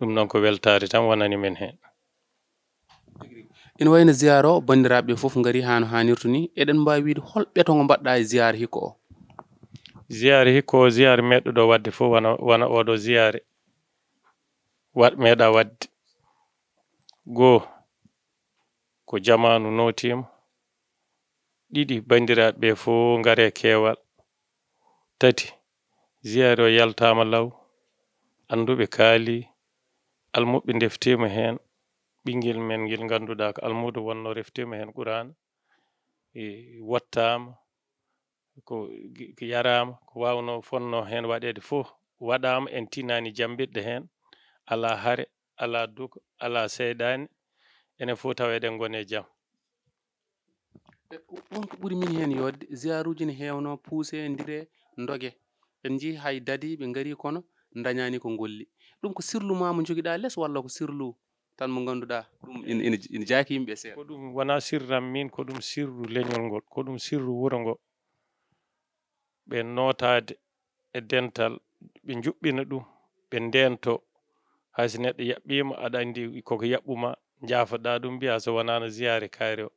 Ɗum noon ko weltaare tan wonani men heen. Ina wayi no ziyaara o, banndiraaɓe ɓe fof ngarii haa no haanirta nii. Eɗen mbaawi wiyde hol ɓeto ngo mbaɗɗaa e ziyaara hikka o? Ziyaara hikka o, ziyaara meeɗɗo ɗo waɗde fof wano, wano oo ɗo ziyaare waɗ-, meeɗaa waɗde. Goo, ko jamaanu nootiima. Ɗiɗi, banndiraaɓe ɓe fof ngaree keewal. Tati, ziyaare o yaltaama law, annduɓe kaali, almuɓɓe ndeftiima heen, ɓinngel men ngel ngannduɗaa ko almuudo wonnoo reftiima heen Quraana, e wattaama, ko, ko yaraama, ko waawnoo fonnoo heen waɗeede fof waɗaama, en tinaani jammbitde heen, alaa hare, alaa duko, alaa seyɗaani, enen fof tawa eɗen ngoni e jam. E, ɗum ko ɓuri min heen yooɗde, ziyaaruuji ne heewnoo, puusee, ndiree, ndogee. En njii hay dadiiɓe ngarii kono ndañaani ko ngolli. Ɗum ko sirlu maa mo njogiɗaa les walla ko sirlu tan mo ngannduɗaa ɗum ina, ina, ina jaaki yimɓe seeɗa? Ko ɗum wonaa sirram miin, ko ɗum sirru leñol ngol, ko ɗum sirru wuro ngo. Ɓe nootaade e dental, ɓe njuɓɓina ɗum, ɓe ndeentoo. Hay so neɗɗo yaɓɓiima, aɗa anndi koko yaɓɓu maa, njaafoɗaa ɗum, mbiyaa so wonaano ziyaare kaari o,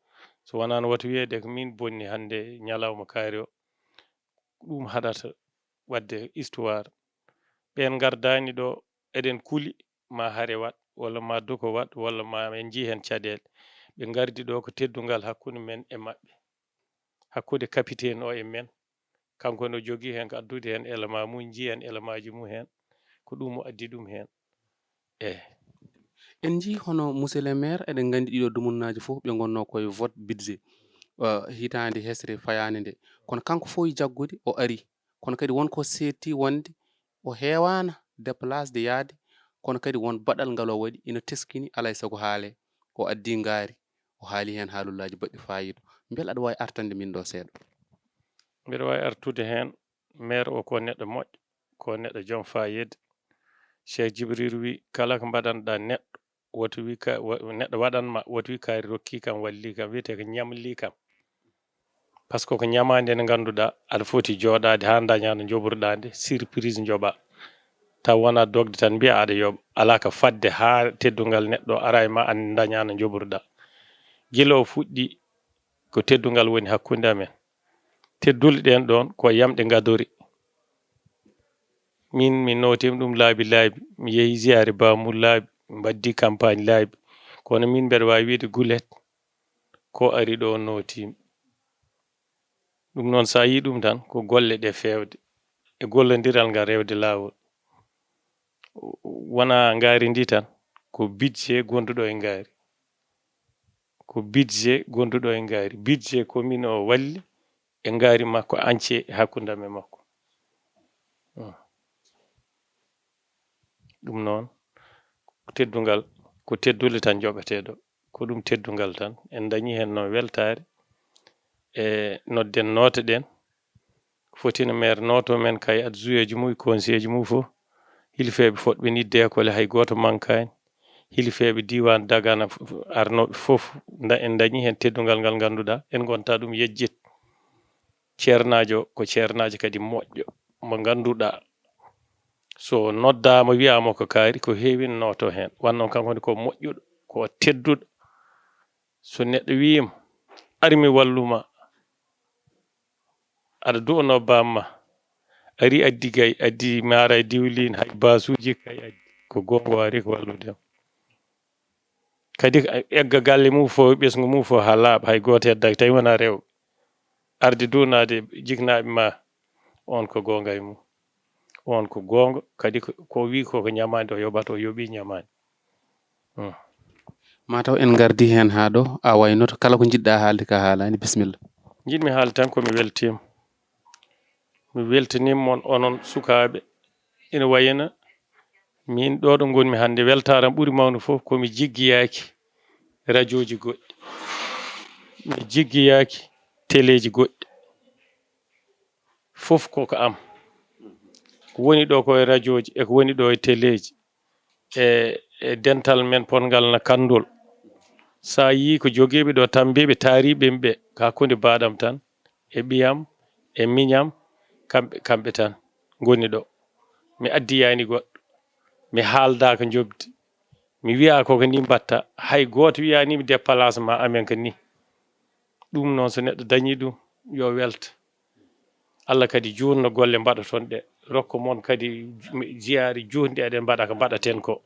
so wonaano wota wiyeede ko miin bonni hannde ñalawma kaari o. Ɗum haɗata waɗde histoire. Ɓeen ngardaani ɗo, eɗen kuli, ma hare waɗ, walla ma duko waɗ, walla ma en njii heen caɗeele. Ɓe ngardi ɗo ko teddungal hakkunde men e maɓɓe. Hakkunde capitaine o e men. Kanko no jogii heen ko addude heen élément mum, njii heen élémentji mum heen. Ko ɗum o addi ɗum heen. Eey. En njii hono monsieur le maire, eɗen nganndi ɗiɗo dumunnaaji fof ɓe ngonnoo koye vote budget, uh, hitaande hesre fayaande nde. Kono kanko fof e jaggude o ari. Kono kadi won ko seetti wonde o heewaana déplacé de yaade, kono kadi won baɗal ngal o waɗi, ina teskini, alaa e sago haalee. O addii ngaari, o haali heen haalullaaji baɗɗi faayiida. Mbele aɗa waawi artande min ɗo seeɗa? Mbeɗa waawi artude heen, meer o ko neɗɗo moƴƴo, ko neɗɗo joom faayiida. Cheikh Jibril wi, kala ko mbaɗanɗaa neɗɗo, woto wi ka, wa- neɗɗo waɗan ma, woto wi kaari rokki kam, walli kam, wiyetee ko ñamli kam. Par ce que ko ñamaande nde ngannduɗaa aɗa foti jooɗaade haa ndañaa no njoɓruɗaa nde, surprise njoɓaa. Taw wonaa dogde tan mbiya aɗa yoɓa, alaa ka fadde haa teddungal neɗɗo ara e ma, an ndañaa no njoɓruɗaa. Gila o fuɗɗi, ko teddungal woni hakkunde amen. Teddule ɗeen ɗoon ko yamɗe ngadori. Min mi nootiima ɗum laabi laabi, mi yehi ziyaare Bamul laabi, mi mbaɗdi campagne laabi. Kono min mbeɗa waawi wiyde gulet ko ari ɗo nootiimi. Ɗum noon, so a yii ɗum tan, ko golle ɗe feewde e gollondiral ngal rewde laawol. Wonaa ngaari ndi tan, ko budget gonduɗo e ngaari. Ko budget gonduɗo e ngaari. Budget commune o walli e ngaari makko entier e hakkunde am e makko. Hmm. Ɗum noon, ko teddungal, ko teddule tan joɓetee ɗo. Ko ɗum teddungal tan. En ndañii heen noon weltaare. E nodden, nootoɗen. Fotino maire nooto men kay adjointji mum e conseilji mum fof. Hilifeeɓe fotɓe nidde école hay gooto mankaani. Hilifeeɓe diiwaan Dagana f-, f-, arnooɓe fof, nda-, en ndañii heen teddungal ngal ngannduɗaa en ngonta ɗum yejjit. Ceernaajo ko ceernaajo kadi moƴƴo, mo ngannduɗaa so noddaama wiyaama ko kaari, ko heewi ne nooto heen. Wanno kanko ne ko moƴƴuɗo, ko tedduɗo. So neɗɗo wiima, "Ar mi wallu ma," aɗa du'anoo baamma, ari addi gay, addi maara e diwlin, hay baasuuji kay addi. Ko goonga o ari ko wallude am. Kadi ko egga galle mum fof, ɓesngu mum fof haa laaɓa, hay gooto heddaaki, tawi wonaa rewɓe. Arde du'anaade jiknaaɓe ma, on ko goonga e mum. On ko goonga, kadi ko, ko o wi ko, ko ñamaande o yoɓata, o yoɓi ñamaande. Hmm. Mataw en ngardi heen haa ɗo, a waynoto kala ko njiɗɗa haalde ka haalaani, bisimilla. Njiɗmi haalde tan ko mi weltiima. Mi weltiniima mon onon sukaaɓe. Ina wayina min ɗo ɗo ngonmi hannde, weltaare am ɓuri mawde fof ko mi jiggiyaaki rajooji goɗɗi. Mi jiggiyaaki teleeji goɗɗi. Fof ko ko am. Ko woni ɗo ko e rajooji e ko woni ɗo e teleeji e, e dental men potngal na kanndol. So a yii ko jogiiɓe ɗo tambiiɓe taariiɓe ɓe, ko hakkunde baaɗam tan e ɓiyam e miñam, kamɓe, kamɓe tan ngoni ɗo. Mi addiyaani goɗɗo. Mi haaldaaka njoɓdi. Mi wiyaa ko ko ni mbatta. Hay gooto wiyaani mi déplacement amen ko ni. Ɗum noon so neɗɗo dañii ɗum, yo welto. Allah kadi juutno golle mbaɗoton ɗe. Rokka mon kadi jiyaari juutndi eɗen mbaɗa ko mbaɗaten ko.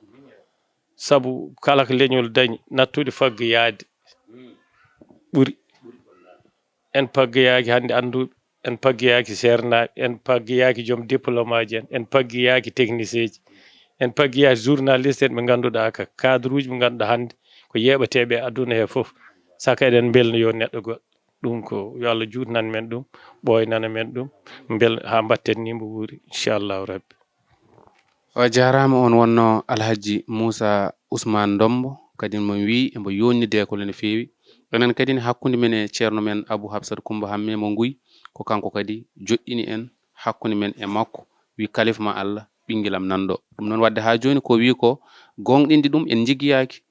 Sabu kala ko leñol dañi, nattude faggoyaade ɓuri. En paggoyaaki hannde annduɓe, en paggoyaaki seernaaɓe, en paggoyaaki joom diplôme aji en, en paggoyaaki technicien ji, en paggoyaaki journaliste en ɓe ngannduɗaa ka cadre uji ɓe ngannduɗaa hannde ko yeeɓeteeɓe e aduna he fof. Saka eɗen mbelna yo neɗɗo goɗɗo. Ɗum ko yo Allah juutnan men ɗum, ɓooynana men ɗum, mbel haa mbatten ni mbo wuuri, inchallahu rabbi. O jaaraama, on wonno Alhaji Moussa Ousmane Ndombo, kadi mo wii emo yonnidee ko no feewi. Enen kadi ne hakkunde men e ceerno men Abou Hafsat Coumba Hammé mo Nguy, ko kanko kadi joɗɗini en hakkunde men e makko, wii kalifa ma Allah, ɓinngel am nan ɗo. Ɗum noon waɗde haa jooni ko wii ko gooŋɗinde ɗum en njigiyaaki.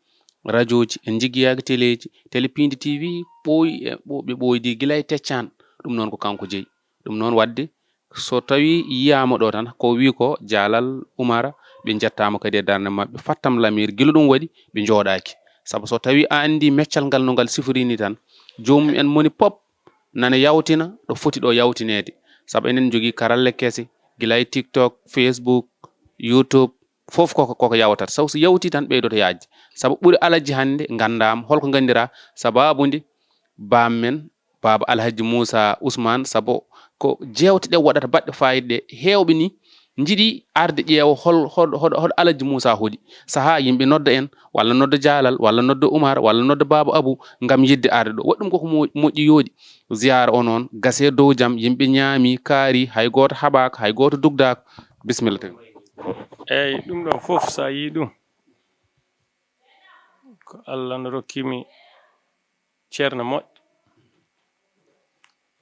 Rajooji, en njigiyaaki teleeji, tele piindi T V ɓooyi e ɓo-, ɓe ɓooydi gila e teccaan. Ɗum noon ko kanko jeyi. Ɗum noon waɗde so tawii yiyaama ɗo tan, ko wii ko Jaalal Umara, ɓe njettaama kadi e darnde maɓɓe. Fattam Lamir, gila ɗum waɗi, ɓe njooɗaaki. Sabu so tawii a anndii meccal ngal no ngal sifori ni tan, joomum en moni pop nana yawtina ɗo foti ɗo yawtineede. Sabu enen njogii karalle kese, gila e TikTok, Facebook, YouTube, fof koko, koko yawtata. Sabu so yawtii tan ɓeydoto yaajde. Sabu ɓuri alajji hannde nganndaama, holko nganndiraa? Sabaabu nde baam men, Baaba Alhaji Moussa Ousmane, sabu ko jeewte ɗe waɗata baɗɗe faayiida ɗe, heewɓe ni njiɗi arde ƴeewa hol, hol, hol, hol Alhaji Moussa hoɗi. Sahaa yimɓe nodda en, walla nodda Jaalal, walla nodda Umar, walla nodda Baaba Abu, ngam yiɗde arde ɗo. Waɗi ɗum koko mo-, moƴƴi yooɗi. Ziyaara o noon, gasee dow jam, yimɓe ñaami, kaari, hay gooto haɓaaka, hay gooto dugdaaka. Bisimilla tawi. Eyyi, ɗum ɗon fof, so a yii ɗum, ko Allah no rokkimi ceerno moƴƴo,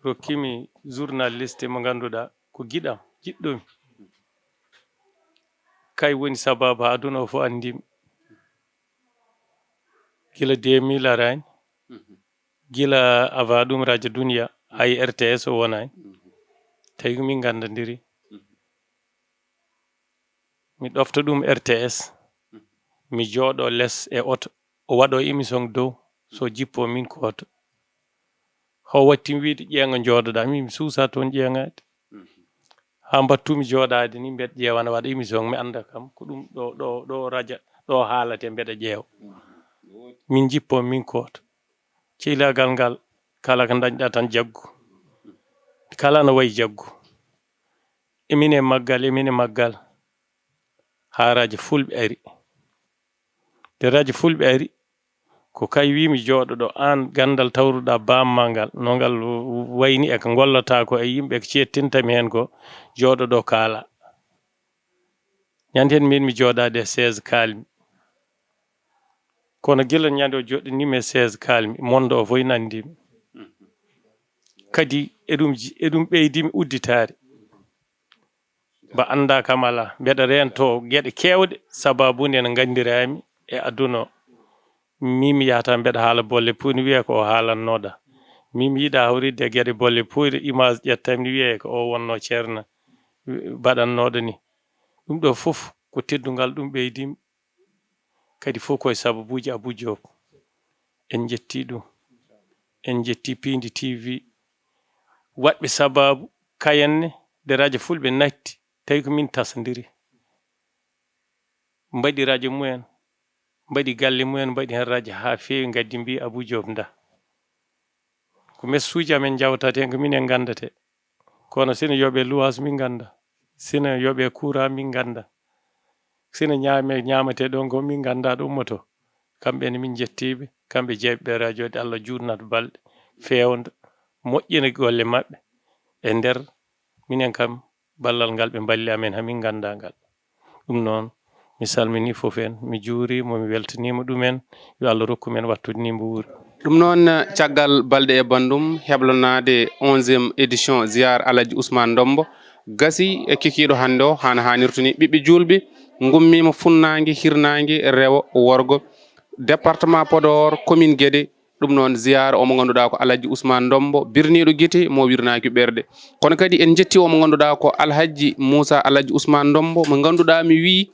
rokkimi journaliste mo ngannduɗaa ko giɗam, jiɗɗomi. Kay woni sababu haa aduna o fof anndimi. Gila deux mille araani, gila avant ɗum Radio Dunia, hay R T S o wonaani. Tawi ko min nganndondiri. Mi ɗofta ɗum R T S, mi jooɗo les e oto, o waɗo émission dow, so jippo min ko oto. Ho wattin wiide ƴeeŋa jooɗoɗaa, min mi suusa toon ƴeeŋaade. Haa mbattumi jooɗaade ni mbeɗa ƴeewa na waɗa émission, mi annda kam ko ɗum ɗo, ɗo, ɗo raja, ɗo haalate mbeɗa ƴeewa. Min jippo min ko oto. Ceylaagal ngal, kala ko ndañɗaa tan jaggu. Kala no wayi jaggu. Emin e maggal, emin e maggal. Haa rajo fulɓe ari. Nde rajo fulɓe ari, ko kay wii mi jooɗo ɗo, aan ganndal tawruɗaa baam ma ngal, no ngal wayni e ko ngollotaa ko e yimɓe ko ceettintami heen ko, jooɗo ɗo kaala. Ñande heen min mi jooɗaade e chaise kaalmi. Kono gila ñande o joɗɗinimi e chaise kaalmi, mondo o fof nanndimi. Kadi eɗum ji-, eɗum ɓeydimi udditaare. Mba annda kam alaa. Mbeɗa reento geɗe keewɗe, sababu nde no nganndirami e aduna o. Min mi yahata mbeɗa haala bolle puy, ne wiya ko o haalannoɗa. Min mi yiɗa hawritde e geɗe bolle puyɗe, image ƴettami, ne wiya ko o wonno ceerno baɗannoɗo ni. Ɗum ɗo fof ko teddungal, ɗum ɓeydimi. Kadi fof koye sababuji Abou Diop. En jetti ɗum. En jetti Pindi T V. Waɗɓe sababu kayenne nde rajo fulɓe natti, tawi ko min tasdiri. Mbaɗi rajo mumen, mbaɗi galle mumen, mbaɗi heen rajo haa feewi, ngaddi mbi Abou Diop nda. Ko messuuji amen njawtata heen, ko minen nganndata. Kono sina yoɓe luwaas min ngannda, sina yoɓe courant min ngannda, sina ñaame ñaametee ɗon ko min ngannda ɗo ummoto. Kamɓe ne min njettiiɓe, kamɓe jeeɓiɓe rajo ɗi, Allah juutnat balɗe, feewnda, moƴƴina golle maɓɓe e nder minen kam, ballal ngal ɓe mballi amen haa min ngannda ngal. Ɗum noon, mi salminii fof en, mi juuriima, mi weltaniima ɗumen, yo Allah rokku men wattude ni mbuuri. Ɗum noon, caggal balɗe e banndum heblonaade onzième édition Ziyaar Alhaji Ousmane Ndombo, gasi e kikiiɗo hannde o, hano haanirta ni. Ɓiɓɓe juulɓe ngummiima funnaange, hirnaange, rewo, worgo, département Podor, commune Guédé. Ɗum noon, ziyaara o mo ngannduɗaa ko Alhaji Ousmane Ndombo, birniiɗo gite, mo wirnaaki ɓerɗe. Kono kadi en njetti o mo ngannduɗaa ko Alhaji Moussa Alhaji Ousmane Ndombo, mo ngannduɗaa mi wii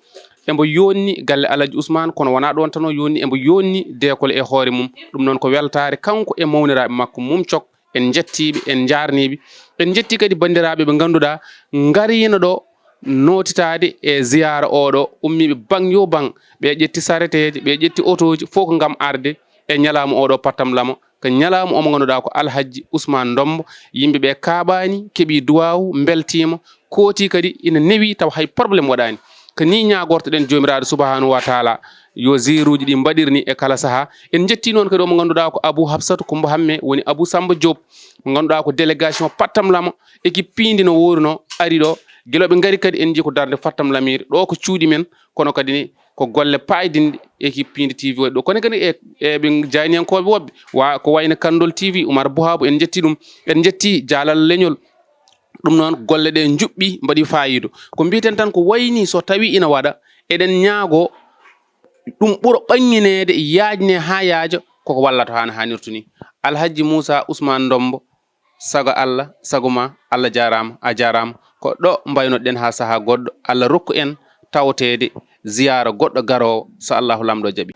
embo yonni galle Alhaji Ousmane, kono wonaa ɗoon tan o yonni, embo yonni deekol e hoore mum. Ɗum noon ko weltaare kanko e mawniraaɓe makko mum cok. En njettiiɓe, en njaarniiɓe. En njetti kadi banndiraaɓe ɓe ngannduɗaa ngariino ɗo nootitaade e ziyaara oɗo, ummiiɓe baŋ yo baŋ. Ɓe ƴetti sareteeje, ɓe ƴetti otooji, fof ko ngam arde e ñalaama oɗo pattam lamo. Ko ñalaama o mo ngannduɗaa ko Alhaji Ousmane Ndombo. Yimɓe ɓe kaaɓaani, keɓii duwaawu, mbeltiima, kooti kadi ina newi tawa hay problème waɗaani. Ko ni ñaagortoɗen Joomiraaɗo Subhaanahu wa Taala yo ziiruuji ɗi mbaɗir ni e kala sahaa. En njetti noon kadi o mo ngannduɗaa ko Abou Hafsatu Kumba Hamme, woni Abou Samba Diop, mo ngannduɗaa ko délégation pattam lamo, équipe piindi no woori no ari ɗo. Gila ɓe ngari kadi en njii ko darnde pattam lamiire, ɗo ko cuuɗi men, kono kadi ni ko golle paydinɗe équipe piindi T V waɗi ɗo. Kono kadi e, e ɓe jayniyankooɓe woɓɓe, wa, ko wayno Kandol T V, Oumar Bouhabou, en njetti ɗum, en njetti Jaalal Leñol. Ɗum noon, golle ɗe njuɓɓi, mbaɗi faayiida. Ko mbiyeten tan ko wayni so tawi ina waɗa, eɗen ñaago ɗum ɓura ɓaŋŋineede, yaajne haa yaaja, koko wallata hano haanirta ni. Alhaji Moussa Ousmane Ndombo, sago Allah, sago ma, Allah jaaraama, a jaaraama. Ko ɗo mbaynoɗen haa sahaa goɗɗo, Allah rokku en tawteede ziyaara goɗɗo garoowo, so Allahu Laamɗo jaɓi.